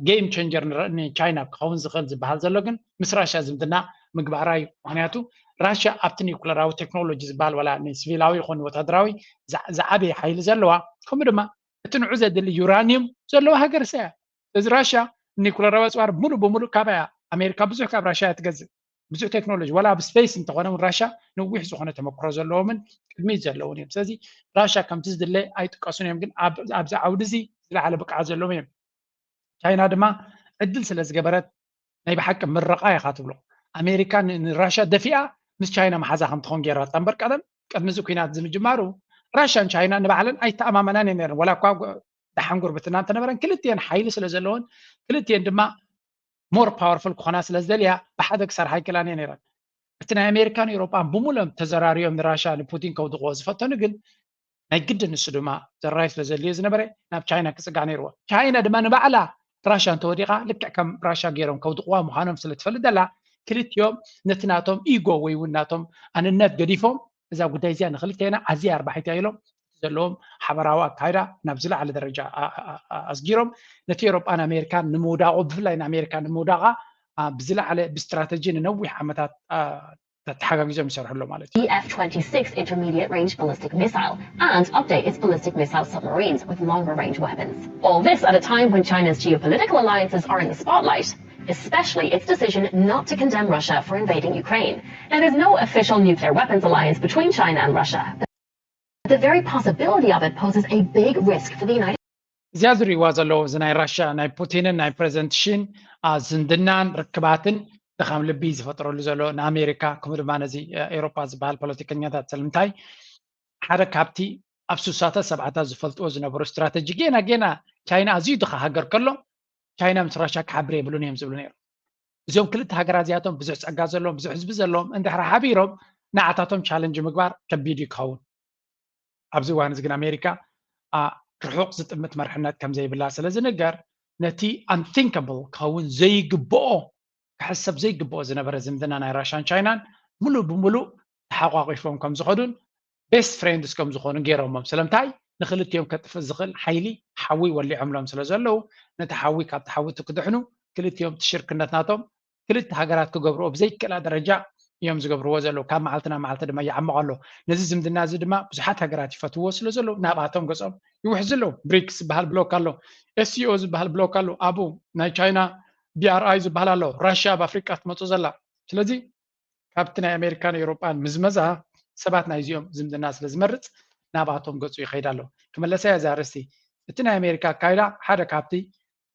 game changer ንቻይና ክኸውን ዝኽእል ዝበሃል ዘሎ ግን ምስ ራሽያ ዝምድና ምግባራ እዩ። ምክንያቱ ራሽያ ኣብቲ ኒኩለራዊ ቴክኖሎጂ ዝበሃል ዋላ ንሲቪላዊ ይኹን ወታደራዊ ዝዓበየ ሓይሊ ዘለዋ ከምኡ ድማ እቲ ንዑ ዘድሊ ዩራኒየም ዘለዋ ሃገር እያ። ስለዚ ራሽያ ኒኩለራዊ ኣፅዋር ሙሉእ ብሙሉእ ካባያ ኣሜሪካ ብዙሕ ካብ ራሽያ እያ ትገዝእ። ብዙሕ ቴክኖሎጂ ዋላ ኣብ ስፔስ እንተኾነ እውን ራሻ ነዊሕ ዝኾነ ተመክሮ ዘለዎምን ቅድሚት ዘለውን እዮም። ስለዚ ራሻ ከምቲ ዝድለ ኣይጥቀሱን እዮም፣ ግን ኣብዚ ዓውዲ እዚ ዝለዓለ ብቅዓት ዘለዎም እዮም። ቻይና ድማ ዕድል ስለ ዝገበረት ናይ ብሓቂ ምርቓ ኢኻ ትብሎ። ኣሜሪካ ንራሻ ደፊኣ ምስ ቻይና መሓዛ ከም ትኾን ገይራታ እምበር ቀደም ቅድሚ እዚ ኩናት እዚ ምጅማሩ ራሻን ቻይና ንባዕለን ኣይተኣማመናን እየን ነይረን። ዋላ እኳ ደሓን ጉርብትና እንተነበረን ክልቲኤን ሓይሊ ስለ ዘለወን ክልቲኤን ድማ more powerful ክኾና ስለ ዝደልያ ብሓደ ክሰርሓ ኣይክእላን እየ ነይረን። እቲ ናይ ኣሜሪካን ኤውሮጳን ብሙሉኦም ተዘራርዮም ንራሻ ንፑቲን ከውድቕዎ ዝፈተኑ ግን ናይ ግድን ንሱ ድማ ዘራይ ስለ ዘድልዮ ዝነበረ ናብ ቻይና ክፅጋዕ ነይርዎ። ቻይና ድማ ንባዕላ ራሻ እንተወዲቓ ልክዕ ከም ራሻ ገይሮም ከውድቕዋ ምዃኖም ስለ ትፈልጥ ዘላ ክልቲኦም ነቲ ናቶም ኢጎ ወይ እውን ናቶም ኣንነት ገዲፎም እዛ ጉዳይ እዚኣ ንክልቴና ኣዝያ ኣርባሒት እያ ኢሎም ዘለዎም ሓበራዊ ኣካይዳ ናብ ዝለዓለ ደረጃ ኣስጊሮም ነቲ ኤውሮጳን ኣሜሪካን ንምውዳቑ ብፍላይ ንኣሜሪካ ንምውዳቓ ብዝለዓለ ብስትራተጂ ንነዊሕ ዓመታት ተተሓጋጊዞም ይሰርሑ ኣሎ ማለት እዩ። E F twenty-six intermediate range ballistic missile and update its ballistic missile submarines with longer range weapons. All this at a time when China's geopolitical alliances are in the spotlight, especially its decision not to condemn Russia for invading Ukraine. Now, there's no official nuclear weapons alliance between China and Russia, but the very possibility of it poses a big risk for the United እዚኣ ዝርእይዋ ዘለዉ እዚ ናይ ራሽያ ናይ ፑቲንን ናይ ፕረዚደንት ሺን ዝምድናን ርክባትን ድኻም ልቢ ዝፈጥረሉ ዘሎ ንኣሜሪካ ከምኡ ድማ ነዚ ኤውሮጳ ዝበሃል ፖለቲከኛታት ስለምንታይ ሓደ ካብቲ ኣብ ስሳታት ሰብዓታት ዝፈልጥዎ ዝነበሩ ስትራተጂ ጌና ጌና ቻይና ኣዝዩ ድኻ ሃገር ከሎ ቻይና ምስ ራሽያ ክሓብር የብሉን እዮም ዝብሉ ነይሩ። እዚኦም ክልተ ሃገራት እዚኣቶም ብዙሕ ጸጋ ዘለዎም ብዙሕ ህዝቢ ዘለዎም እንድሕር ሓቢሮም ንዓታቶም ቻለንጅ ምግባር ከቢድ እዩ ክኸውን። ኣብዚ እዋን እዚ ግን ኣሜሪካ ርሑቕ ዝጥምት መርሕነት ከም ዘይብላ ስለ ዝንገር ነቲ ኣንቲንካብል ክኸውን ዘይግብኦ ክሕሰብ ዘይግብኦ ዝነበረ ዝምድና ናይ ራሽያን ቻይናን ሙሉእ ብሙሉእ ተሓቋቂፎም ከም ዝኸዱን ቤስት ፍሬንድስ ከም ዝኾኑ ገይሮሞም። ስለምንታይ ንክልቲኦም ከጥፍእ ዝኽእል ሓይሊ ሓዊ ወሊዖምሎም ስለ ዘለዉ ነቲ ሓዊ ካብቲ ሓዊ ክድሕኑ ክልቲኦም እቲ ሽርክነት ናቶም ክልተ ሃገራት ክገብርኦ ብዘይክእላ ደረጃ እዮም ዝገብርዎ ዘለዉ። ካብ መዓልቲ ናብ መዓልቲ ድማ ይዓምቕ ኣሎ። ነዚ ዝምድና እዚ ድማ ብዙሓት ሃገራት ይፈትውዎ ስለ ዘለዉ ናብኣቶም ገጾም ይውሕዙ ኣለዉ። ብሪክስ ዝበሃል ብሎክ ኣሎ፣ ኤስሲኦ ዝበሃል ብሎክ ኣሎ፣ ኣብኡ ናይ ቻይና ቢኣርኣይ ዝበሃል ኣሎ፣ ራሽያ ኣብ ኣፍሪቃ ትመፁ ዘላ። ስለዚ ካብቲ ናይ ኣሜሪካን ኤውሮጳን ምዝመዛ ሰባት ናይዚኦም ዝምድና ስለ ዝመርፅ ናብኣቶም ገፁ ይኸይድ ኣሎ። ክመለሰያ እዚ ኣርእስቲ እቲ ናይ ኣሜሪካ ኣካይዳ ሓደ ካብቲ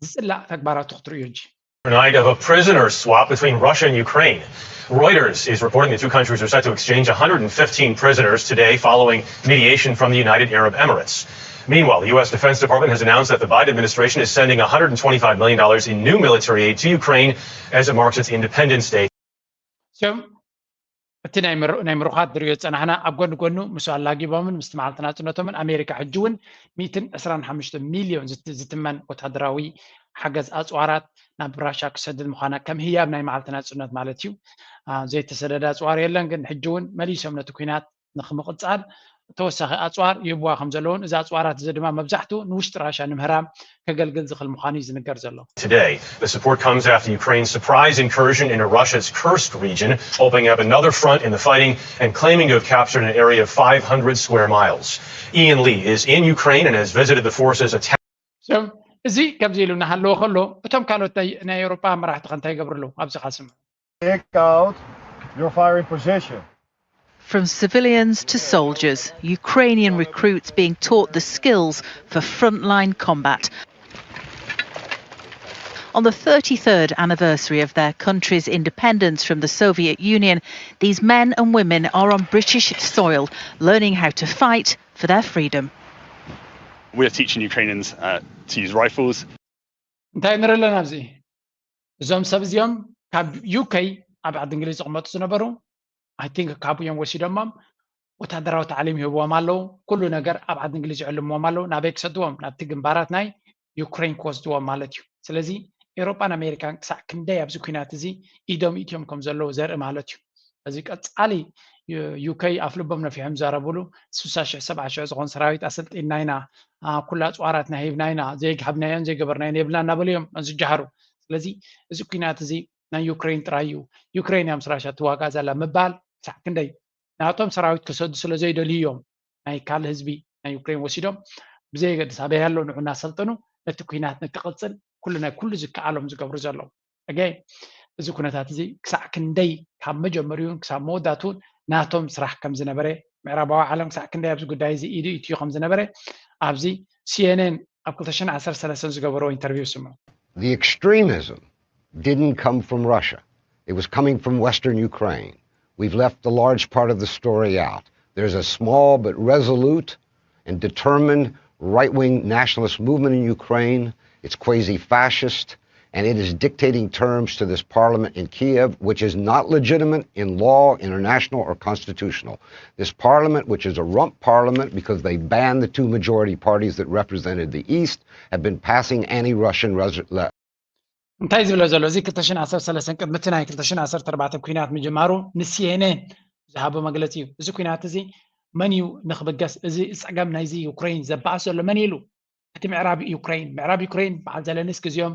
ዝፅላእ ተግባራቱ ክትርእዩ ሕጂ። Night of a prisoner swap between Russia and Ukraine. Reuters is reporting the two countries are set to exchange one hundred fifteen prisoners today following mediation from the United Arab Emirates. Meanwhile, the U S Defense Department has announced that the Biden administration is sending one hundred twenty-five million dollars in new military aid to Ukraine as it marks its Independence Day. እዚኦም እቲ ናይ ምሩኻት ድሪዮ ዝፀናሕና ኣብ ጎኒ ጎኑ ምስ ኣላጊቦምን ምስቲ መዓልቲ ናፅነቶምን ኣሜሪካ ሕጂ እውን ሚእትን ዕስራን ሓሙሽተ ሚልዮን ዝትመን ወታደራዊ ሓገዝ ኣፅዋራት ናብ ራሻ ክሰድድ ምዃና ከም ህያብ ናይ መዓልቲ ናፅነት ማለት እዩ። ዘይተሰደደ ኣፅዋር የለን፣ ግን ሕጂ እውን መሊሶም ነቲ ኩናት ንክምቕፃል ተወሳኺ ኣፅዋር ይህብዋ ከም ዘለውን እዚ ኣፅዋራት እዚ ድማ መብዛሕትኡ ንውሽጢ ራሻ ንምህራም ከገልግል ዝኽእል ምዃኑ እዩ ዝንገር ዘሎ። Today, the support comes after Ukraine's surprise incursion into Russia's Kursk region, opening up another front in the fighting and claiming to have captured an area of five hundred square miles. Ian Lee is in Ukraine and has visited the forces attack. እዚ ከምዚ ኢሉ እናሃለወ ከሎ እቶም ካልኦት ናይ ኤውሮጳ መራሕቲ ከ እንታይ ይገብሩ ኣለዉ ኣብዚ ካስም Take out your firing position. From civilians to soldiers, Ukrainian recruits being taught the skills for frontline combat. On the thirty-third anniversary of their country's independence from the Soviet Union, these men and women are on British soil, learning how to fight for their freedom. We are teaching Ukrainians uh, to use rifles. እንታይ ንርኢ ኣለና ኣብዚ? እዞም ሰብ እዚኦም ካብ ዩከይ ኣብ ዓዲ እንግሊዝ ዝቕመጡ ዝነበሩ ኣይ ቲንክ ካብኡ እዮም ወሲዶሞም። ወታደራዊ ታዕሊም ይህብዎም ኣለዉ። ኩሉ ነገር ኣብ ዓዲ እንግሊዝ ይዕልምዎም ኣለዉ። ናበይ ክሰድዎም? ናብቲ ግንባራት ናይ ዩክሬን ክወስድዎም ማለት እዩ። ስለዚ ኤውሮጳን ኣሜሪካን ክሳዕ ክንደይ ኣብዚ ኩናት እዚ ኢዶም ኢትዮም ከም ዘለዉ ዘርኢ ማለት እዩ። እዚ ቀጻሊ ዩከይ ኣፍ ልቦም ነፊሖም ዝዛረብሉ ስሳ ሽሕ ሰብዓ ሽሕ ዝኾን ሰራዊት ኣሰልጢንና ኢና፣ ኩላ ኣፅዋራትና ሂብና ኢና፣ ዘይግሃብናዮን ዘይገበርናዮን የብልና እናበሉ እዮም ዝጀሃሩ። ስለዚ እዚ ኩናት እዚ ናይ ዩክሬን ጥራይ እዩ፣ ዩክሬን እያ ምስ ራሻ ትዋጋእ ዘላ ምባል ክሳዕ ክንደይ ናቶም ሰራዊት ክሰዱ ስለ ዘይደልዩ እዮም ናይ ካልእ ህዝቢ ናይ ዩክሬን ወሲዶም ብዘየገድስ ኣበይ ኣሎ ንዑ እናሰልጠኑ ነቲ ኩናት ነቲ ቅፅል ኩሉ ናይ ኩሉ ዝከኣሎም ዝገብሩ ዘለዉ። ኣገ እዚ ኩነታት እዚ ክሳዕ ክንደይ ካብ መጀመሪኡን ክሳብ መወዳእትኡን ናቶም ስራሕ ከም ዝነበረ ምዕራባዊ ዓለም ክሳዕ ክንደይ ኣብዚ ጉዳይ እዚ ኢዱ ኢትዩ ከም ዝነበረ ኣብዚ ሲኤንኤን ኣብ ክልተ ሽሕን ዓሰርተ ሰለስተን ዝገበርዎ ኢንተርቪው ስምዑ። The extremism didn't come from Russia. It was coming from Western Ukraine. We've left a large part of the story out. There's a small but resolute and determined right wing nationalist movement in Ukraine. It's quasi fascist, and it is dictating terms to this parliament in Kiev, which is not legitimate in law, international, or constitutional. This parliament, which is a rump parliament because they banned the two majority parties that represented the East, have been passing anti Russian እንታይ ዝብለ ዘሎ እዚ ክልተ ሽሕን ዓሰርተ ሰለስተን ቅድሚ እቲ ናይ ክልተ ሽሕን ዓሰርተ ኣርባዕተን ኩናት ምጅማሩ ንሲኤንኤን ዝሃቦ መግለፂ እዩ። እዚ ኩናት እዚ መን እዩ ንክብገስ እዚ ፀገም ናይዚ ዩክሬን ዘባእስ ዘሎ መን ኢሉ እቲ ምዕራብ ዩክሬን ምዕራብ ዩክሬን በዓል ዘለንስኪ እዚኦም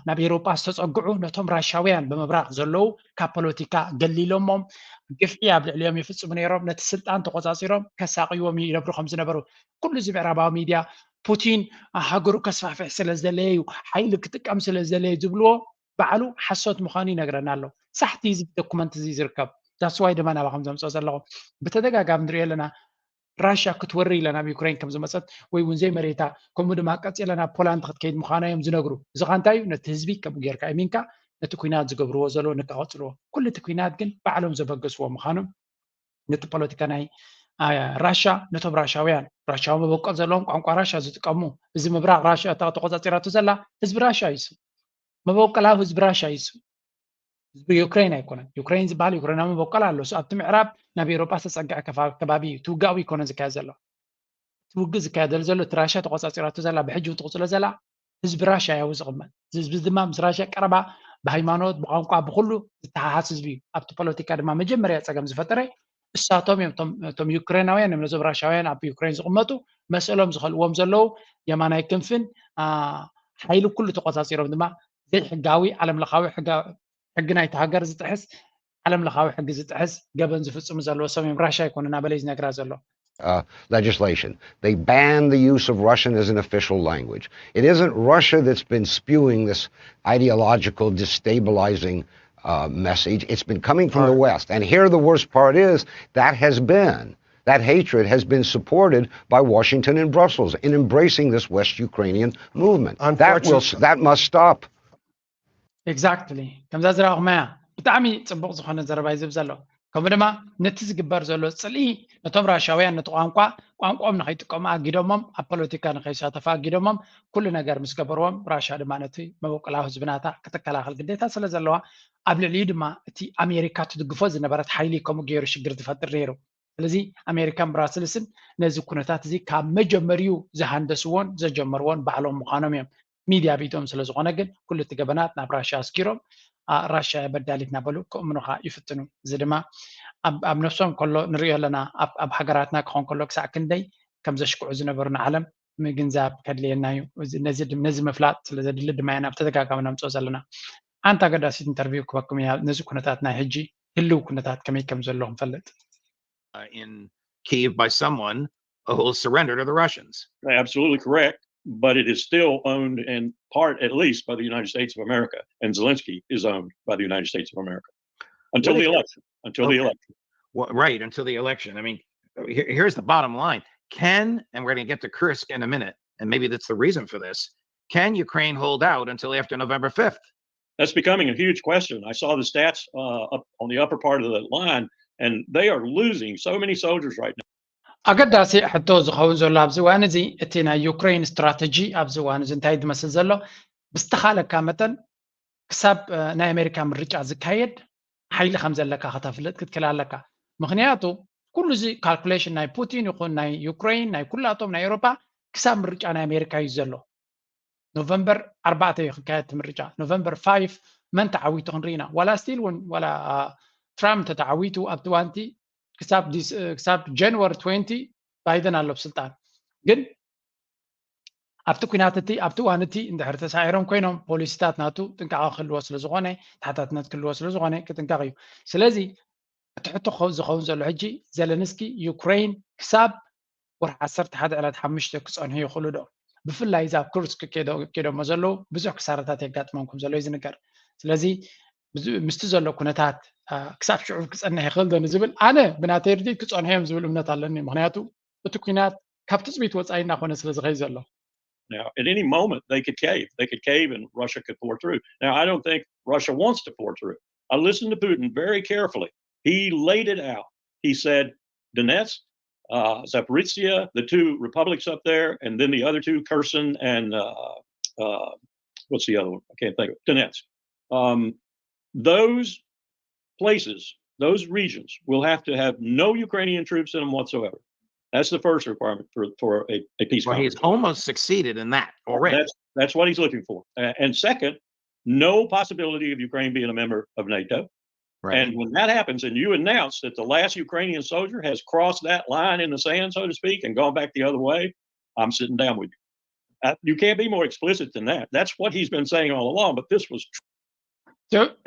ናብ ኤውሮጳ ዝተፀግዑ ነቶም ራሻውያን ብምብራቕ ዘለዉ ካብ ፖለቲካ ገሊሎሞም ግፍዒ ኣብ ልዕሊኦም ይፍፅሙ ነይሮም፣ ነቲ ስልጣን ተቆፃፂሮም ከሳቅይዎም ይነብሩ ከም ዝነበሩ ኩሉ እዚ ምዕራባዊ ሚድያ ፑቲን ሃገሩ ከስፋሕፍሕ ስለ ዝደለየ እዩ፣ ሓይሊ ክጥቀም ስለ ዝደለየ ዝብልዎ ባዕሉ ሓሶት ምዃኑ ይነግረና ኣሎ። ሳሕቲ እዚ ዶኩመንት እዚ ዝርከብ that's why ድማ ናባኹም ዘምፅኦ ዘለኹ ብተደጋጋሚ ንሪኦ ኣለና። ራሽያ ክትወሪ ኢላ ናብ ዩክሬን ከም ዝመፀት ወይ እውን ዘይመሬታ ከምኡ ድማ ቀፂላ ናብ ፖላንድ ክትከይድ ምዃና እዮም ዝነግሩ። እዚ ኻ እንታይ እዩ? ነቲ ህዝቢ ከምኡ ጌርካ እሚንካ ነቲ ኩናት ዝገብርዎ ዘለዉ ንከቐፅልዎ ኩሉ እቲ ኩናት ግን ባዕሎም ዘበገስዎ ምዃኖም ነቲ ፖለቲካ ናይ ራሻ ነቶም ራሻውያን ራሻዊ መበቆል ዘለዎም ቋንቋ ራሻ ዝጥቀሙ እዚ ምብራቕ ራሻ እታ ተቆፃፂራቱ ዘላ ህዝቢ ራሻ እዩ። መበቆላዊ ህዝቢ ራሻ እዩ። ህዝቢ ዩክሬን ኣይኮነን። ዩክሬን ዝበሃል ዩክሬናዊ መበቆል ኣሎ። እሱ ኣብቲ ምዕራብ ናብ ኤውሮጳ ዝተፀግዐ ከባቢ እዩ። ትውጋዊ ይኮነ ዝካየድ ዘሎ ትውግእ ዝካየደሉ ዘሎ እቲ ራሻ ተቆፃፂራቱ ዘላ ብሕጂ ትቕፅሎ ዘላ ህዝቢ ራሻ ያው ዝቕመጥ ህዝቢ ድማ ምስ ራሻ ቀረባ ብሃይማኖት ብቋንቋ ብኩሉ ዝተሓሓስ ህዝቢ እዩ። ኣብቲ ፖለቲካ ድማ መጀመርያ ፀገም ዝፈጠረ እሳቶም እዮም። እቶም ዩክሬናውያን እዮም ነዞም ራሻውያን ኣብ ዩክሬን ዝቕመጡ መስእሎም ዝኸልእዎም ዘለዉ የማናይ ክንፍን ሓይሊ ኩሉ ተቆፃፂሮም ድማ ዘይሕጋዊ ዓለምለኻዊ ሕጊ ናይቲ ሃገር ዝጥሕስ ዓለምለኻዊ ሕጊ ዝጥሕስ ገበን ዝፍፅሙ ዘለዉ ሰብ እዮም ራሻ ይኮኑ እናበለ እዩ ዝነግራ ዘሎ። Legislation. They ban the use of Russian as an official language. It isn't Russia that's been spewing this ideological, destabilizing uh, message. It's been coming from the West. And here, the worst part is that has been, that hatred has been supported by Washington and Brussels in embracing this West Ukrainian movement. That, will, that must stop. Exactly. ከምዛ ዝረኣኹማያ ብጣዕሚ ፅቡቕ ዝኾነ ዘረባ እዩ ዝብ ዘሎ። ከምኡ ድማ ነቲ ዝግበር ዘሎ ፅልኢ ነቶም ራሻውያን ነቲ ቋንቋ ቋንቋኦም ንኸይጥቀሙ ኣጊዶሞም ኣብ ፖለቲካ ንኸይሳተፉ ኣጊዶሞም ኩሉ ነገር ምስ ገበርዎም ራሻ ድማ ነቲ መበቆላዊ ህዝብናታ ክትከላኸል ግዴታ ስለ ዘለዋ ኣብ ልዕሊኡ ድማ እቲ ኣሜሪካ ትድግፎ ዝነበረት ሓይሊ ከምኡ ገይሩ ሽግር ዝፈጥር ነይሩ። ስለዚ ኣሜሪካን ብራስልስን ነዚ ኩነታት እዚ ካብ መጀመሪኡ ዝሃንደስዎን ዘጀመርዎን ባዕሎም ምዃኖም እዮም። ሚድያ ቢቶም ስለ ዝኾነ ግን ኩሉ እቲ ገበናት ናብ ራሽያ ኣስኪሮም ራሽያ በዳሊት እናበሉ ክእምኑኻ ይፍትኑ። እዚ ድማ ኣብ ነፍሶም ከሎ ንሪኦ ኣለና። ኣብ ሃገራትና ክኾን ከሎ ክሳዕ ክንደይ ከም ዘሽክዑ ዝነበሩ ንዓለም ምግንዛብ ከድልየና እዩ። ነዚ ምፍላጥ ስለ ዘድሊ ድማ ኢና ብተደጋጋሚ ነምፅኦ ዘለና። ሓንቲ ኣገዳሲት ኢንተርቪው ክበኩም እያ። ነዚ ኩነታት ናይ ሕጂ ህልው ኩነታት ከመይ ከም ዘሎ ክንፈልጥ። in Kyiv by someone who will surrender to the Russians. Absolutely correct, but it is still owned in part, at least, by the United States of America, and Zelensky is owned by the United States of America until the election. Until the election. Well, right, until the election. I mean, here, here's the bottom line. Can, and we're going to get to Kursk in a minute, and maybe that's the reason for this. Can Ukraine hold out until after November fifth? That's becoming a huge question. I saw the stats uh, up on the upper part of the line, and they are losing so many soldiers right now. ኣገዳሲ ሕቶ ዝኸውን ዘሎ ኣብዚ እዋን እዚ እቲ ናይ ዩክሬን ስትራተጂ ኣብዚ እዋን እዚ እንታይ ዝመስል ዘሎ ብዝተኻለካ መጠን ክሳብ ናይ ኣሜሪካ ምርጫ ዝካየድ ሓይሊ ከም ዘለካ ከተፍልጥ ክትክእል ኣለካ። ምክንያቱ ኩሉ እዚ ካልኩሌሽን ናይ ፑቲን ይኹን ናይ ዩክሬን ናይ ኩላቶም ናይ ኤውሮፓ ክሳብ ምርጫ ናይ ኣሜሪካ እዩ ዘሎ። ኖቨምበር ኣርባዕተ እዩ ክካየድ እቲ ምርጫ። ኖቨምበር ፋይፍ መን ተዓዊቱ ክንርኢ ኢና። ዋላ ስቲል እውን ዋላ ትራምፕ ተተዓዊቱ ኣብቲ ዋንቲ ክሳብ ጃንዋሪ ትወንቲ ባይደን ኣሎ ብስልጣን። ግን ኣብቲ ኩናት እቲ ኣብቲ እዋን እቲ እንድሕር ተሳዒሮም ኮይኖም ፖሊሲታት ናቱ ጥንቃቐ ክህልዎ ስለ ዝኾነ ተሓታትነት ክህልዎ ስለ ዝኾነ ክጥንቀቕ እዩ። ስለዚ እቲ ሕቶ ዝኸውን ዘሎ ሕጂ ዘለንስኪ ዩክሬን ክሳብ ወርሒ ዓሰርተ ሓደ ዕለት ሓሙሽተ ክፀንሑ ይኽእሉ ዶ? ብፍላይ እዛ ኣብ ኩርስክ ኬዶሞ ዘለዉ ብዙሕ ክሳራታት የጋጥሞም ከም ዘሎ እዩ ዝንገር። ስለዚ ምስቲ ዘሎ ኩነታት ክሳብ ሽዑ ክፀንሕ ይኽእል ዶ ንዝብል ኣነ ብናተይ ርድኢት ክፀንሑ እዮም ዝብል እምነት ኣለኒ። ምክንያቱ እቲ ኩናት ካብ ትፅቢት ወፃኢ እናኾነ ስለ ዝኸይ ዘሎ። Now, at any moment, they could cave. They could cave and Russia could pour through. Now, I don't think Russia wants to pour through. I listened to Putin very carefully. He laid it out. He said, Donetsk, uh, Zaporizhia, the two republics up there, and then the other two, Kherson and uh, uh, what's the other one? I can't think of it. Donetsk. Um, those places, those regions will have to have no Ukrainian troops in them whatsoever. That's the first requirement for, for a, a peace well, conference. He's almost succeeded in that already. That's, that's what he's looking for. And second, no possibility of Ukraine being a member of NATO. Right. And when that happens, and you announce that the last Ukrainian soldier has crossed that line in the sand, so to speak, and gone back the other way, I'm sitting down with you. Uh, you can't be more explicit than that. That's what he's been saying all along, but this was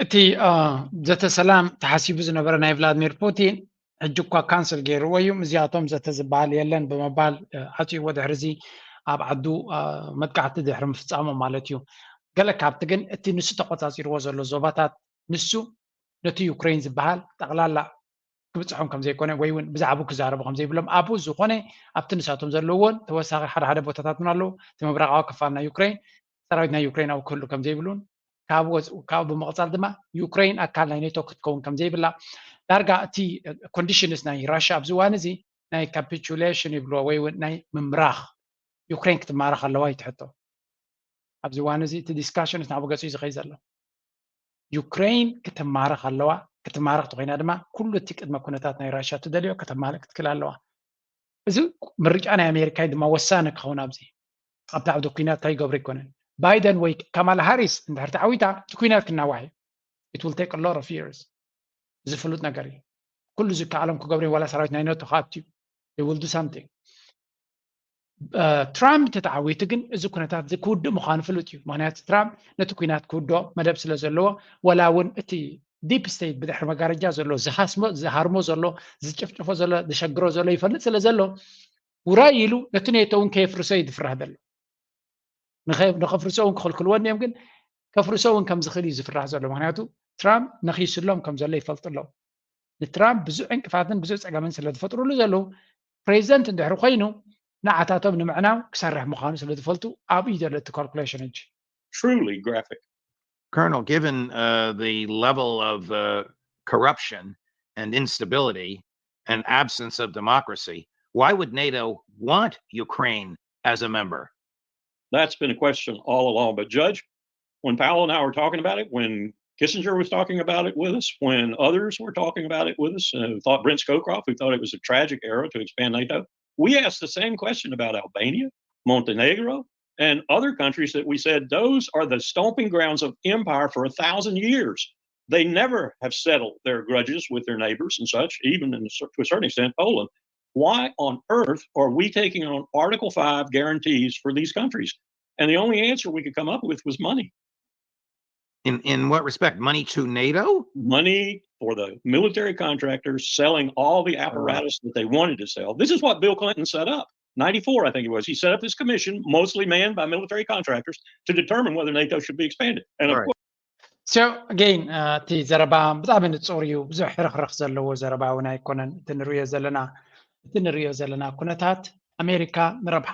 እቲ ዘተ ሰላም ተሓሲቡ ዝነበረ ናይ ቭላድሚር ፑቲን ሕጂ እኳ ካንስል ገይርዎ እዩ። እዚኣቶም ዘተ ዝበሃል የለን ብምባል ዓፅይዎ ድሕሪ እዚ ኣብ ዓዱ መጥቃዕቲ ድሕሪ ምፍፃሙ ማለት እዩ። ገለ ካብቲ ግን እቲ ንሱ ተቆፃፂርዎ ዘሎ ዞባታት ንሱ ነቲ ዩክሬን ዝበሃል ጠቕላላ ክብፅሖም ከም ዘይኮነ ወይ እውን ብዛዕባኡ ክዛረቡ ከም ዘይብሎም ኣብኡ ዝኾነ ኣብቲ ንሳቶም ዘለዎን ተወሳኺ ሓደ ሓደ ቦታታት እውን ኣለዉ። እቲ ምብራቓዊ ክፋል ናይ ዩክሬን ሰራዊት ናይ ዩክሬን ኣብኡ ክህሉ ከም ዘይብሉን ካብ ወፅ- ካብ ብምቕፃል ድማ ዩክሬን ኣካል ናይ ኔቶ ክትከውን ከም ዘይብላ ዳርጋ እቲ ኮንዲሽንስ ናይ ራሽያ ኣብዚ እዋን እዚ ናይ ካፒቹሌሽን ይብልዎ ወይ እውን ናይ ምምራኽ ዩክሬን ክትማረኽ ኣለዋ እዩ ትሕቶ። ኣብዚ እዋን እዚ እቲ ዲስካሽንስ ናብ ገፁ እዩ ዝኸይ ዘሎ። ዩክሬን ክትማረኽ ኣለዋ። ክትማረኽ ተኮይና ድማ ኩሉ እቲ ቅድመ ኩነታት ናይ ራሽያ ትደልዮ ከተማልእ ክትክል ኣለዋ። እዚ ምርጫ ናይ ኣሜሪካ እዩ ድማ ወሳኒ ክኸውን ኣብዚ ኣብቲ ዓውዲ ኩናት እንታይ ይገብሩ ኣይኮነን። ባይደን ወይ ካማላ ሃሪስ እንድሕር ተዓዊታ እቲ ኩናት ክናዋሕ እዩ። It will take a lot of years። እዚ ፍሉጥ ነገር እዩ። ኩሉ ዝከኣሎም ክገብሩ እዮም። ዋላ ሰራዊት ናይ ኔቶ ክኣቱ እዩ። They will do something። ትራምፕ ተተዓዊቱ ግን እዚ ኩነታት እዚ ክውድእ ምዃኑ ፍሉጥ እዩ። ምክንያቱ ትራምፕ ነቲ ኩናት ክውድኦ መደብ ስለ ዘለዎ ወላ እውን እቲ ዲፕ ስቴት ብድሕሪ መጋረጃ ዘሎ ዝሃስሞ ዝሃርሞ ዘሎ ዝጭፍጭፎ ዘሎ ዝሸግሮ ዘሎ ይፈልጥ ስለ ዘሎ ውራይ ኢሉ ነቲ ኔቶ እውን ከየፍርሶ እዩ ዝፍራህ ዘሎ። ንኸ- ንኸፍርሶ እውን ክኽልክልዎ እንዲዮም ግን ከፍርሶ እውን ከም ዝኽእል እዩ ዝፍራህ ዘሎ። ምክንያቱ ትራምፕ ነኺስሎም ከም ዘሎ ይፈልጡ ኣለዉ። ንትራምፕ ብዙሕ ዕንቅፋትን ብዙሕ ፀገምን ስለ ዝፈጥሩሉ ዘለዉ ፕሬዚደንት እንድሕሪ ኮይኑ ንዓታቶም ንምዕናው ክሰርሕ ምዃኑ ስለ ዝፈልጡ ኣብኡ እዩ ዘሎ እቲ ካልኩሌሽን ሕጂ። Truly graphic. Colonel, given uh, the level of uh, corruption and instability and absence of democracy, why would NATO want Ukraine as a member? That's been a question all along. But Judge, when Powell and I were talking about it, when Kissinger was talking about it with us, when others were talking about it with us, uh, thought Brent Scowcroft, who thought it was a tragic era to expand NATO, we asked the same question about Albania, Montenegro, and other countries that we said those are the stomping grounds of empire for a thousand years. They never have settled their grudges with their neighbors and such, even in a cer- to a certain extent, Poland. Why on earth are we taking on Article five guarantees for these countries? And the only answer we could come up with was money. In in what respect? Money to NATO? Money for the military contractors selling all the apparatus that they wanted to sell. This is what Bill Clinton set up. ninety-four, I think it was. He set up this commission, mostly manned by military contractors, to determine whether NATO should be expanded. And of Right. course, So again እቲ ዘረባ ብጣዕሚ ንፁር እዩ። ብዙሕ ሕርኽርኽ ዘለዎ ዘረባ እውን ኣይኮነን። እቲ ንሪኦ ዘለና እቲ ንሪኦ ዘለና ኩነታት ኣሜሪካ ንረብሓ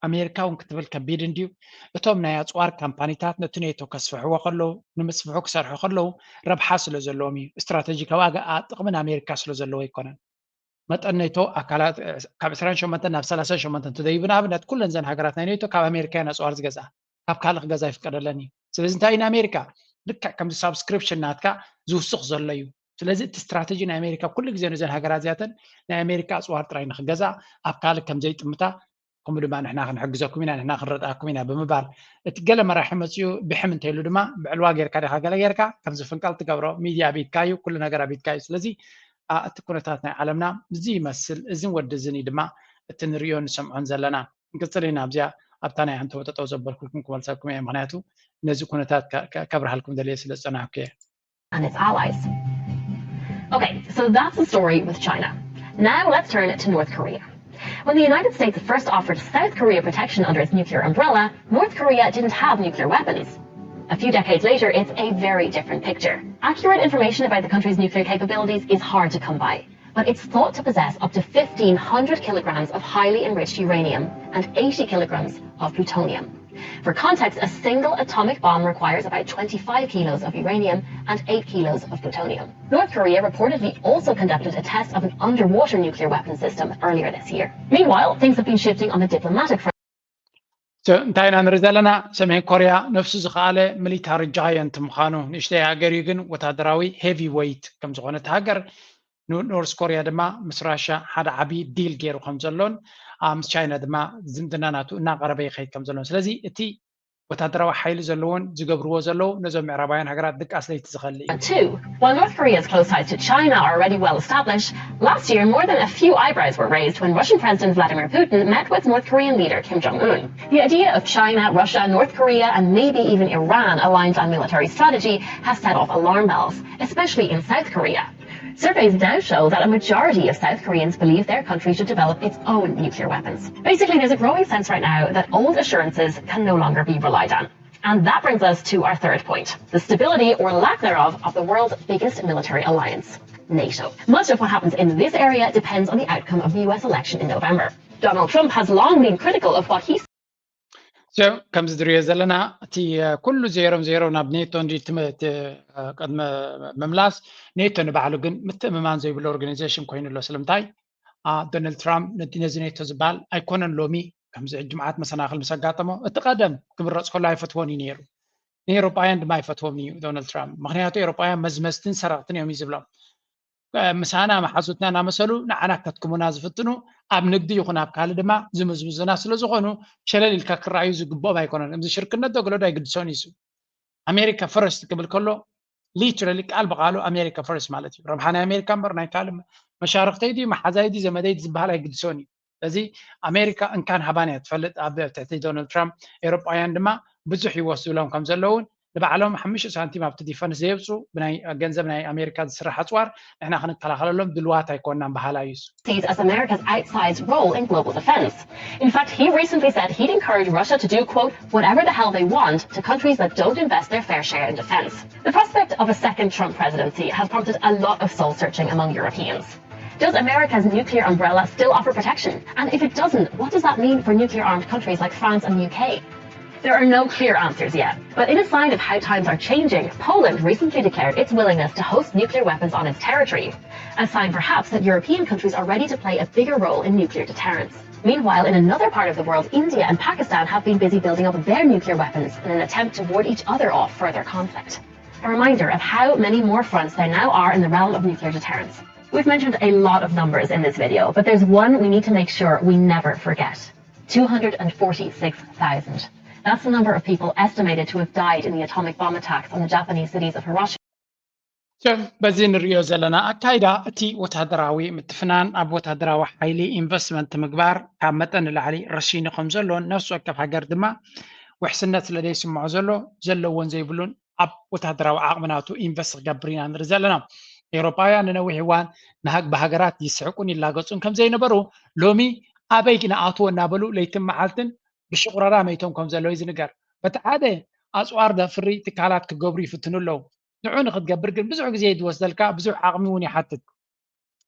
ኣሜሪካ እውን ክትብል ከቢድ እንድዩ። እቶም ናይ ኣፅዋር ካምፓኒታት ነቲ ኔቶ ከስፍሕዎ ከለዉ ንምስፍሑ ክሰርሑ ከለዉ ረብሓ ስለ ዘለዎም እዩ። ስትራቴጂካዊ ኣገ- ኣ- ጥቕሚ ንኣሜሪካ ስለ ዘለዎ ኣይኮነን። መጠን ኔቶ ኣካላት እ፣ ካብ ዕስራን ሸሞንተን ናብ ሰላሳን ሸሞንተን ትደይቡ ንኣብነት ኩለን ዘን ሃገራት ናይ ኔቶ ካብ ኣሜሪካ እየን ኣፅዋር ዝገዝኣ። ካብ ካልእ ክገዛ ይፍቀደለን እዩ። ስለዚ እንታይ እዩ ንኣሜሪካ ልክዕ ከምዚ ሳብስክሪፕሽን ናትካ ዝውስኽ ዘሎ እዩ። ስለዚ እቲ ስትራተጂ ናይ ኣሜሪካ ኩሉ ግዜ ነዘን ሃገራት እዚኣተን ናይ ኣሜሪካ ኣፅዋር ጥራይ ንክገዛ ኣብ ካልእ ከም ዘይጥምታ ከምኡ ድማ ንሕና ክንሕግዘኩም ኢና ንሕና ክንረድኣኩም ኢና ብምባል እቲ ገለ መራሒ መፅኡ ብሕም እንተይሉ ድማ ብዕልዋ ጌርካ ዲኻ ገለ ጌርካ ከም ዝፍንቀል ትገብሮ። ሚድያ ኣቢትካ እዩ፣ ኩሉ ነገር ኣቢትካ እዩ። ስለዚ ኣ፣ እቲ ኩነታት ናይ ዓለምና እዚ ይመስል። እዝን ወዲ እዝን እዩ ድማ እቲ ንሪኦ ንሰምዖን ዘለና። ክንቅፅል ኢና ኣብዚኣ ኣብታ ናይ ኣንተወ ጠጠው ዘበልኩልኩም ክመልሰኩም እየ። ምክንያቱ ነዚ ኩነታት ከ- ከ- ከብርሃልኩም ደልየ ስለ ዝፀናሕኩ እየ። and its allies. Okay, so that's the story with China. Now let's turn it to North Korea. When the United States first offered South Korea protection under its nuclear umbrella, North Korea didn't have nuclear weapons. A few decades later, it's a very different picture. Accurate information about the country's nuclear capabilities is hard to come by, but it's thought to possess up to fifteen hundred kilograms of highly enriched uranium and eighty kilograms of plutonium. For context, a single atomic bomb requires about twenty-five kilos of uranium and eight kilos of plutonium. North Korea reportedly also conducted a test of an underwater nuclear weapon system earlier this year. Meanwhile, things have been shifting on the diplomatic front. So እንታይ ኢና ንርኢ ዘለና? ሰሜን ኮርያ ነፍሱ ዝኸኣለ ሚሊታሪ ጃየንት ምዃኑ ንእሽተይ ሃገር እዩ፣ ግን ወታደራዊ ሄቪ ዌይት ከም ዝኾነት ሃገር ኖርስ ኮርያ ድማ ምስ ራሻ ሓደ ዓብዪ ዲል ገይሩ ከም ዘሎን ምስ ቻይና ድማ ዝምድና ናቱ እናቐረበ ይኸይድ ከም ዘሎን። ስለዚ እቲ ወታደራዊ ሓይሊ ዘለዎን ዝገብርዎ ዘለዉ ነዞም ምዕራባውያን ሃገራት ድቃስ ለይቲ ዝኸሊ እዩ። Two, while North Korea's close ties to China are already well established, last year more than a few eyebrows were raised when Russian President Vladimir Putin met with North Korean leader Kim Jong un. The idea of China, Russia, North Korea, and maybe even Iran aligned on military strategy has set off alarm bells, especially in South Korea. Surveys now show that a majority of South Koreans believe their country should develop its own nuclear weapons. Basically, there's a growing sense right now that old assurances can no longer be relied on. And that brings us to our third point, the stability or lack thereof of the world's biggest military alliance, NATO. Much of what happens in this area depends on the outcome of the U S election in November. Donald Trump has long been critical of what he ከምዚ ዝሪኦ ዘለና እቲ ኩሉ ዜሮም ዜሮ ናብ ኔቶ እንዲ ቅድሚ ምምላስ ኔቶ ንባዕሉ ግን ምትእምማን ዘይብሉ ኦርጋናይዜሽን ኮይኑ ኣሎ። ስለምንታይ ዶናልድ ትራምፕ ነዚ ኔቶ ዝበሃል ኣይኮነን ሎሚ ከምዚ ሕጂ መዓት መሰናክል ምስ ኣጋጠሞ እቲ ቀደም ክምረፅ ከሎ ኣይፈትዎን እዩ ነይሩ። ንኤሮጳውያን ድማ ኣይፈትዎም እዩ ዶናልድ ትራምፕ። ምክንያቱ ኤሮጳውያን መዝመዝትን ሰረቅትን እዮም እዩ ዝብሎም። ምሳና መሓዙትና እናመሰሉ ንዓና ከትክሙና ዝፍትኑ ኣብ ንግዲ ይኹን ኣብ ካልእ ድማ ዝምዝምዙና ስለ ዝኾኑ ሸለል ኢልካ ክረኣዩ ዝግብኦም ኣይኮነን። እዚ ሽርክነት ዶ ገለዶ ኣይግድሶን እዩ። ኣሜሪካ ፈረስት ክብል ከሎ ሊትራሊ ቃል ብቃሉ ኣሜሪካ ፈረስት ማለት እዩ። ረብሓ ናይ ኣሜሪካ እምበር ናይ ካልእ መሻርክተይ ድዩ መሓዛይ ድዩ ዘመደይ ዝበሃል ኣይግድሶን እዩ። ስለዚ ኣሜሪካ እንካን ሃባን እያ ትፈልጥ ኣብ ትሕቲ ዶናልድ ትራምፕ። ኤሮጳውያን ድማ ብዙሕ ይወስዱሎም ከም ዘለውን ንባዕሎም ሓሙሽተ ሳንቲም ኣብቲ ዲፈንስ ዘየብፁ ብናይ ገንዘብ ናይ ኣሜሪካ ዝስራሕ ኣፅዋር ንሕና ክንከላኸለሎም ድልዋት ኣይኮንናን በሃላይ እዩ። Sees as America's outsized role in global defense. In fact, he recently said he'd encourage Russia to do, quote, whatever the hell they want to countries that don't invest their fair share in defense. The prospect of a second Trump presidency has prompted a lot of soul searching among Europeans. Does America's nuclear umbrella still offer protection? And if it doesn't, what does that mean for nuclear armed countries like France and the U K? There are no clear answers yet, but in a sign of how times are changing, Poland recently declared its willingness to host nuclear weapons on its territory, a sign perhaps that European countries are ready to play a bigger role in nuclear deterrence. Meanwhile, in another part of the world, India and Pakistan have been busy building up their nuclear weapons in an attempt to ward each other off further conflict. A reminder of how many more fronts there now are in the realm of nuclear deterrence. We've mentioned a lot of numbers in this video, but there's one we need to make sure we never forget. Two hundred and forty-six thousand. That's the number of people estimated to have died in the atomic bomb attacks on the Japanese cities of Hiroshima. በዚ ንሪኦ ዘለና ኣካይዳ እቲ ወታደራዊ ምትፍናን ኣብ ወታደራዊ ሓይሊ ኢንቨስትመንት ምግባር ካብ መጠን ንላዕሊ ረሲኑ ከም ዘሎን ነፍሲ ወከፍ ሃገር ድማ ውሕስነት ስለ ዘይስምዖ ዘሎ ዘለዎን ዘይብሉን ኣብ ወታደራዊ ዓቕሚ ናቱ ኢንቨስት ክገብር ኢና ንርኢ ዘለና። ኤውሮጳውያን ንነዊሕ እዋን ብሃገራት ይስሕቁን ይላገጹን ከም ዘይነበሩ ሎሚ ኣበይ ንኣትዎ እናበሉ ለይትን መዓልትን ብሽቑረራ መይቶም ከም ዘለዉ እዩ ዝንገር። በቲ ሓደ ኣፅዋር ዘፍሪ ትካላት ክገብሩ ይፍትኑ ኣለዉ። ንዑ ንክትገብር ግን ብዙሕ ግዜ እዩ ዝወስደልካ፣ ብዙሕ ዓቕሚ እውን ይሓትት።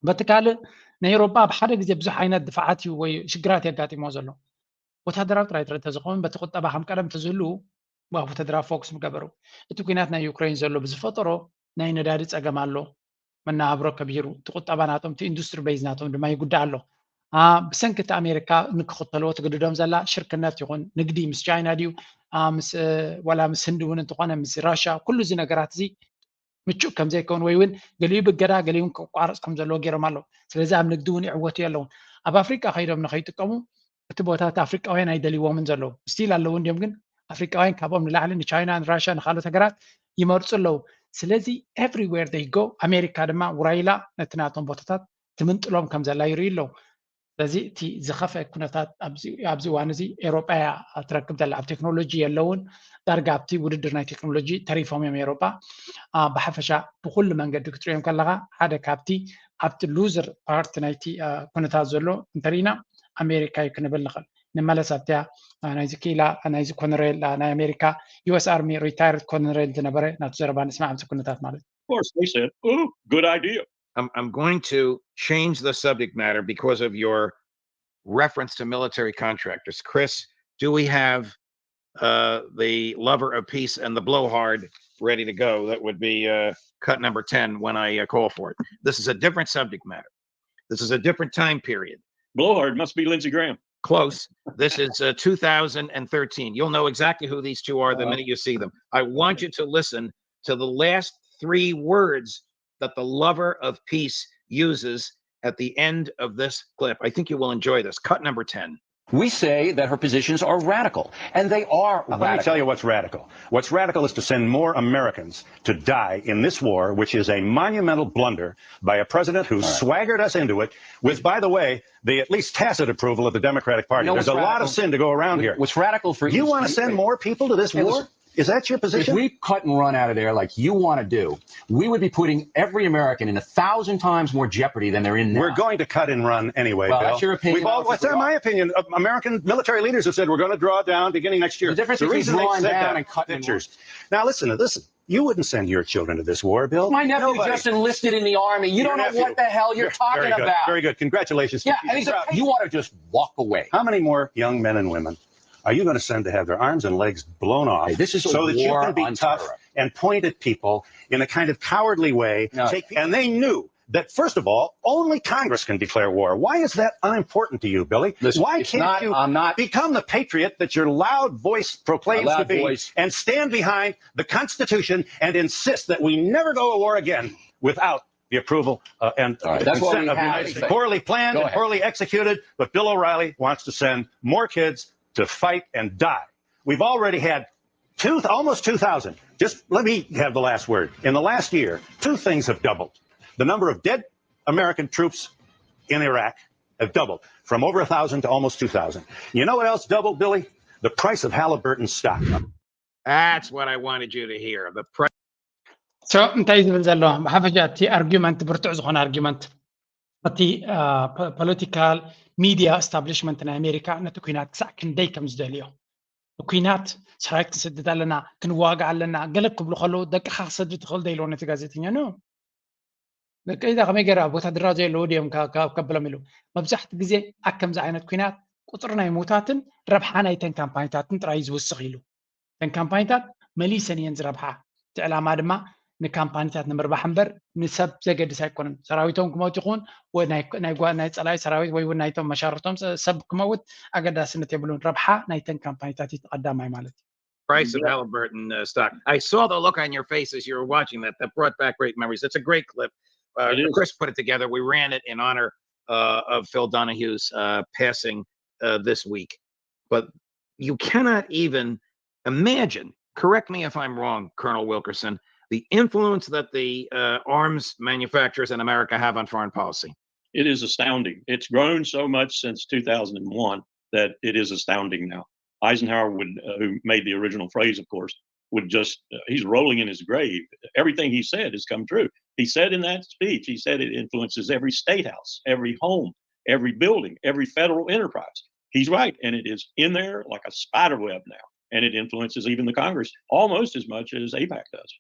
በቲ ካልእ ንኤውሮጳ ብሓደ ግዜ ብዙሕ ዓይነት ድፋዓት እዩ ወይ ሽግራት የጋጢሞ ዘሎ። ወታደራዊ ጥራይ ተዝኸውን በቲ ቁጠባ ከም ቀደም ተዝህልዉ ኣብ ወታደራዊ ፎክስ ምገበሩ። እቲ ኲናት ናይ ዩክሬን ዘሎ ብዝፈጠሮ ናይ ነዳዲ ጸገም ኣሎ። መነባብሮ ከቢሩ፣ እቲ ቁጠባ ናቶም፣ እቲ ኢንዱስትሪ ቤዝ ናቶም ድማ ይጉዳእ ኣሎ። ብሰንኪ እቲ ኣሜሪካ ንክኽተልዎ ትግድዶም ዘላ ሽርክነት ይኹን ንግዲ ምስ ቻይና ድዩ፣ ዋላ ምስ ህንዲ እውን እንተኾነ ምስ ራሽያ፣ ኩሉ እዚ ነገራት እዚ ምቹእ ከም ዘይከውን ወይ እውን ገሊኡ ብገዳ ገሊኡ ክቋረፅ ከም ዘለዎ ገይሮም ኣለዉ። ስለዚ ኣብ ንግዲ እውን ይዕወቱ የለውን። ኣብ ኣፍሪቃ ከይዶም ንከይጥቀሙ እቲ ቦታት ኣፍሪቃውያን ኣይደልይዎምን ዘለዉ ስቲል ኣለዉ እንዲዮም ግን ኣፍሪቃውያን ካብኦም ንላዕሊ ንቻይና ንራሽያ ንካልኦት ሃገራት ይመርፁ ኣለዉ። ስለዚ everywhere they go ኣሜሪካ ድማ ውራይላ ነቲ ናቶም ቦታታት ትምንጥሎም ከም ዘላ ይርእዩ ኣለዉ። ስለዚ እቲ ዝኸፈ ኩነታት ኣብዚ እዋን እዚ ኤውሮጳ እያ ትረክብ ዘላ ኣብ ቴክኖሎጂ የለውን። ዳርጋ ኣብቲ ውድድር ናይ ቴክኖሎጂ ተሪፎም እዮም ኤውሮጳ። ብሓፈሻ ብኩሉ መንገዲ ክትሪኦም ከለካ ሓደ ካብቲ ኣብቲ ሉዘር ፓርት ናይቲ ኩነታት ዘሎ እንተሪኢና ኣሜሪካ እዩ ክንብል ንኽእል። ንመለስ ኣብቲያ ናይዚ ክኢላ ናይዚ ኮነሬል ናይ ኣሜሪካ ዩኤስ ኣርሚ ሪታይርድ ኮነሬል ዝነበረ ናቱ ዘረባ ንስማዕ ኣብዚ ኩነታት ማለት እዩ። Of course, they said, "Ooh, good idea." I'm, I'm going to change the subject matter because of your reference to military contractors. Chris, do we have uh, the lover of peace and the blowhard ready to go? That would be uh, cut number ten when I uh, call for it. This is a different subject matter. This is a different time period. Blowhard must be Lindsey Graham. Close. This is uh, two thousand thirteen. You'll know exactly who these two are the minute you see them. I want you to listen to the last three words that the lover of peace uses at the end of this clip. I think you will enjoy this. Cut number ten. We say that her positions are radical, and they are Let me tell radical. you what's radical. What's radical is to send more Americans to die in this war, which is a monumental blunder by a president who All right. swaggered us into it with, by the way, the at least tacit approval of the Democratic Party. You know There's a what's lot of radical? sin to go around here. What's radical for You want to you- send more people to this Hey, war? listen. Is that your If position? we cut and run out of there like you want to do, we would be putting every American in a thousand times more jeopardy than they're in now. We're going to cut and run anyway, Well, Bill. that's your opinion, We've all, obviously. what's that my opinion? Uh, American military leaders have said we're going to draw down beginning next year. The difference The between reason they drawing said down that, and cutting and pictures. Now listen, listen. You wouldn't send your children to this war, Bill. My nephew Nobody. just enlisted in the army. You Your don't know nephew. what the hell you're Very- talking very good. about. Very good. Congratulations. Yeah, Keep and he's a, proud. you want to just walk away. How many more young men and women are you going to send to have their arms and legs blown off Hey, this is a so that you war can be on tough terror. and point at people in a kind of cowardly way? No. Take, and they knew that, first of all, only Congress can declare war. Why is that unimportant to you, Billy? Listen, Why it's can't not- you I'm not- become the patriot that your loud voice proclaims My to loud be voice. and stand behind the Constitution and insist that we never go to war again without the approval uh, and All right, that's what consent we of the have United to States? say. Poorly planned Go and ahead. Poorly executed, but Bill O'Reilly wants to send more kids to fight and die. We've already had two, almost two thousand. Just let me have the last word. In the last year, two things have doubled. The number of dead American troops in Iraq have doubled from over a thousand to almost two thousand. You know what else doubled, Billy? The price of Halliburton stock. That's what I wanted you to hear. The price. So እንታይ ዝብል ዘሎ ብሓፈሻ እቲ ኣርጊመንት ብርቱዕ ዝኾነ ኣርጊመንት እቲ ፖለቲካል ሚድያ ስታብሊሽመንት ናይ ኣሜሪካ ነቲ ኩናት ክሳዕ ክንደይ ከም ዝደልዮ ኩናት ሰራዊት ክንሰድድ ኣለና ክንዋጋእ ኣለና ገለ ክብሉ ከለዉ ደቅኻ ክሰድድ ትኽእል ዶ ኢልዎ ነቲ ጋዜጠኛ ኖ ደቂ ኢዛ ከመይ ገይራ ወታደራት ዘይለዉ ድዮም ካብ ከብሎም ኢሉ መብዛሕቲ ግዜ ኣብ ከምዚ ዓይነት ኩናት ቁፅሪ ናይ ምውታትን ረብሓ ናይተን ካምፓኒታትን ጥራይ ዝውስኽ ኢሉ እተን ካምፓኒታት መሊሰን እየን ዝረብሓ እቲ ዕላማ ድማ ንካምፓኒታት ንምርባሕ እምበር ንሰብ ዘገድስ ኣይኮነን ሰራዊቶም ክመውት ይኹን ናይ ጸላኢ ሰራዊት ወይ እውን ናይቶም መሻርቶም ሰብ ክመውት ኣገዳስነት የብሉን ረብሓ ናይተን ካምፓኒታት እዩ ተቐዳማይ ማለት እዩ price of Halliburton uh, stock. I saw the look on your face as you were watching that. That brought back great memories. That's a great clip. Uh, Chris put it together. We ran it in honor uh, of Phil Donahue's uh, passing uh, this week. But you cannot even imagine, correct me if I'm wrong, Colonel Wilkerson, the influence that the uh, arms manufacturers in America have on foreign policy. It is astounding. It's grown so much since two thousand one that it is astounding now. Eisenhower would, uh, who made the original phrase, of course, would just, uh, he's rolling in his grave. Everything he said has come true. He said in that speech, he said it influences every state house, every home, every building, every federal enterprise. He's right. And it is in there like a spider web now. And it influences even the Congress almost as much as AIPAC does.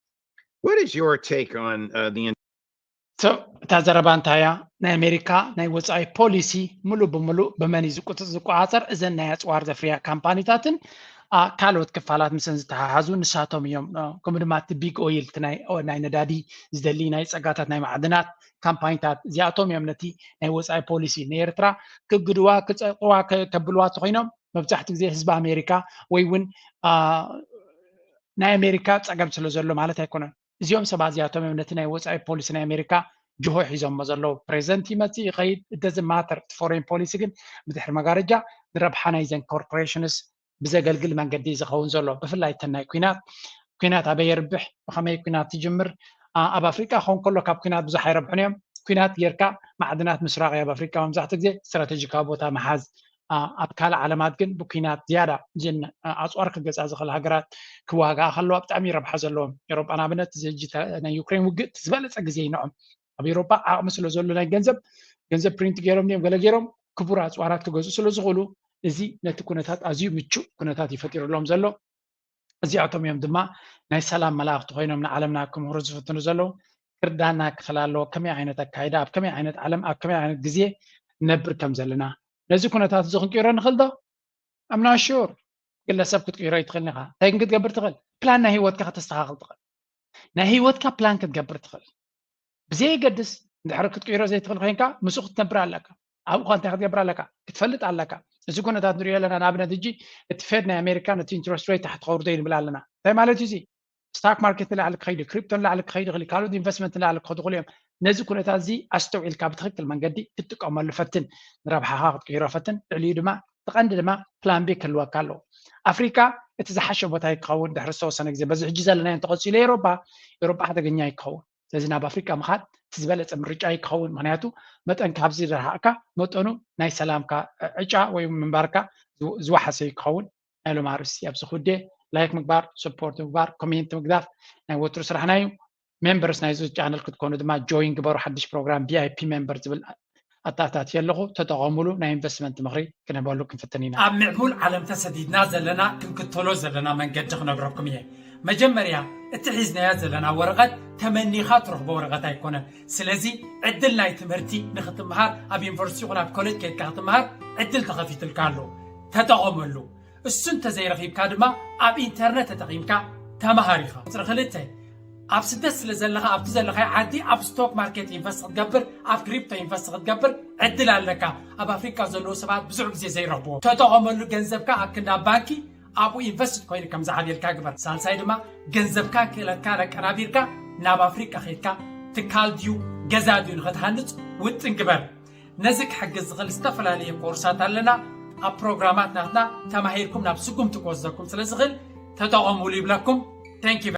What is your take on uh, the So እታ ዘረባ እንታይ እያ ናይ ኣሜሪካ ናይ ወፃኢ ፖሊሲ ሙሉእ ብሙሉእ ብመን እዩ ዝቆፃፀር እዘን ናይ ኣፅዋር ዘፍርያ ካምፓኒታትን ካልኦት ክፋላት ምስን ዝተሓሓዙ ንሳቶም እዮም ከምኡ ድማ እቲ ቢግ ኦይል ናይ ነዳዲ ዝደሊ ናይ ፀጋታት ናይ ማዕድናት ካምፓኒታት እዚኣቶም እዮም ነቲ ናይ ወፃኢ ፖሊሲ ንኤርትራ ክግድዋ ክፀቅዋ ከብልዋ ተኮይኖም መብዛሕትኡ ግዜ ህዝቢ ኣሜሪካ ወይ እውን ናይ ኣሜሪካ ፀገም ስለ ዘሎ ማለት ኣይኮነን እዚኦም ሰባት እዚኣቶም እዮም ነቲ ናይ ወፃኢ ፖሊሲ ናይ ኣሜሪካ ጅሆ ሒዞሞ ዘለዉ ፕሬዚደንት ይመፅእ ይኸይድ እደዚ ማተር እቲ ፎሬን ፖሊሲ ግን ብድሕሪ መጋረጃ ንረብሓ ናይዘን ኮርፖሬሽንስ ብዘገልግል መንገዲ ዝኸውን ዘሎ ብፍላይ እተን ናይ ኩናት ኩናት ኣበይ የርብሕ ብኸመይ ኩናት ትጅምር ኣብ ኣፍሪቃ ክኸውን ከሎ ካብ ኩናት ብዙሕ ኣይረብሑን እዮም ኩናት ጌርካ ማዕድናት ምስራቅ ኣብ ኣፍሪቃ መብዛሕትኡ ግዜ ስትራቴጂካዊ ቦታ መሓዝ ኣብ ካልእ ዓለማት ግን ብኩናት ዝያዳ እዚን ኣፅዋር ክገዛ ዝኽእል ሃገራት ክዋጋኣ ከለዋ ብጣዕሚ ረብሓ ዘለዎም ኤሮጳ ንኣብነት እዚ ሕጂ ናይ ዩክሬን ውግእ ዝበለፀ ግዜ ይንዖም ኣብ ኤሮጳ ዓቕሚ ስለ ዘሎ ናይ ገንዘብ ገንዘብ ፕሪንት ገይሮም እዮም ገለ ገይሮም ክቡር ኣፅዋራት ክገዝኡ ስለ ዝኽእሉ እዚ ነቲ ኩነታት ኣዝዩ ምቹእ ኩነታት ይፈጢሩሎም ዘሎ እዚኣቶም እዮም ድማ ናይ ሰላም መላእኽቲ ኮይኖም ንዓለምና ክምህሩ ዝፍትኑ ዘለዉ ክርዳና ክኽእል ኣለዎ ከመይ ዓይነት ኣካይዳ ኣብ ከመይ ዓይነት ዓለም ኣብ ከመይ ዓይነት ግዜ ነብር ከም ዘለና ነዚ ኩነታት እዚ ክንቅይሮ ንኽእል ዶ I'm not sure ግለሰብ ክትቅይሮ ይትኽእል ኢኻ እንታይ ግን ክትገብር ትኽእል ፕላን ናይ ህይወትካ ከተስተኻኽል ትኽእል ናይ ህይወትካ ፕላን ክትገብር ትኽእል ብዘየገድስ እንድሕር ክትቅይሮ ዘይትኽእል ኮይንካ ምስኡ ክትነብር ኣለካ ኣብኡ እንታይ ክትገብር ኣለካ ክትፈልጥ ኣለካ እዚ ኩነታት ንሪኦ ኣለና ንኣብነት ሕጂ እቲ ፌድ ናይ ኣሜሪካ ነቲ ኢንትረስት ሬት ታሕቲ ከውርዶ እዩ ንብል ኣለና እንታይ ማለት እዩ እዚ ስታክ ማርኬት ንላዕሊ ክኸይዱ ክሪፕቶ ንላዕሊ ክኸይዱ ይኽእል ካልኦት ኢንቨስትመንት ንላዕሊ ክኸዱ ይኽእሉ እዮም ነዚ ኩነታት እዚ ኣስተውዒልካ ብትኽክል መንገዲ ክትጥቀመሉ ፈትን ንረብሓኻ ክትቅይሮ ፈትን ልዕሊኡ ድማ እቲ ቀንዲ ድማ ፕላን ቢ ክህልወካ ኣለዎ። ኣፍሪካ እቲ ዝሓሸ ቦታ ይክኸውን ድሕሪ ዝተወሰነ ግዜ። በዚ ሕጂ ዘለናዮ እንተቐፂሉ ኤሮፓ፣ ኤሮፓ ሓደገኛ ይክኸውን። ስለዚ ናብ ኣፍሪካ ምኻድ እቲ ዝበለፀ ምርጫ ይክኸውን። ምክንያቱ መጠን ካብዚ ዝረሓቕካ መጠኑ ናይ ሰላምካ ዕጫ ወይ ምንባርካ ዝወሓሰ ይክኸውን። ናይ ሎም ኣርእስቲ ኣብዚ ክውዴ። ላይክ ምግባር፣ ሰፖርት ምግባር፣ ኮሜንት ምግዳፍ ናይ ወትሩ ስራሕና እዩ። ሜምበርስ ናይዚ ቻነል ክትኮኑ ድማ ጆይን ግበሩ። ሓድሽ ፕሮግራም ቪኣይፒ ሜምበር ዝብል ኣታታት ኣለኹ፣ ተጠቐሙሉ። ናይ ኢንቨስትመንት ምኽሪ ክንህበሉ ክንፍትን ኢና። ኣብ ምዕቡል ዓለም ተሰዲድና ዘለና ክንክተሎ ዘለና መንገዲ ክነግረኩም እየ። መጀመርያ እቲ ሒዝናዮ ዘለና ወረቐት ተመኒኻ ትረኽቦ ወረቐት ኣይኮነን። ስለዚ ዕድል ናይ ትምህርቲ ንክትምሃር ኣብ ዩኒቨርሲቲ ይኹን ኣብ ኮሌጅ ከይድካ ክትምሃር ዕድል ተኸፊትልካ ኣሎ። ተጠቐመሉ። እሱ እንተዘይረኺብካ ድማ ኣብ ኢንተርነት ተጠቒምካ ተምሃር ኢኻ። ቁፅሪ ክልተ፣ ኣብ ስደት ስለ ዘለኻ ኣብቲ ዘለኻዮ ዓዲ ኣብ ስቶክ ማርኬት ኢንቨስት ክትገብር ኣብ ክሪፕቶ ኢንቨስት ክትገብር ዕድል ኣለካ። ኣብ ኣፍሪካ ዘለዉ ሰባት ብዙሕ ግዜ ዘይረኽብዎ። ተጠቐመሉ። ገንዘብካ ኣብ ክንዲ ኣብ ባንኪ ኣብኡ ኢንቨስት ኮይኑ ከም ዝዓብየልካ ግበር። ሳልሳይ ድማ ገንዘብካ ክእለትካ ለቀናቢርካ ናብ ኣፍሪካ ከይድካ ትካል ድዩ ገዛ ድዩ ንክትሃንፅ ውጥን ግበር። ነዚ ክሕግዝ ዝኽእል ዝተፈላለየ ኮርሳት ኣለና። ኣብ ፕሮግራማት ናትና ተማሂርኩም ናብ ስጉምቲ ክወስደኩም ስለ ዝኽእል ተጠቐሙሉ ይብለኩም። Thank you very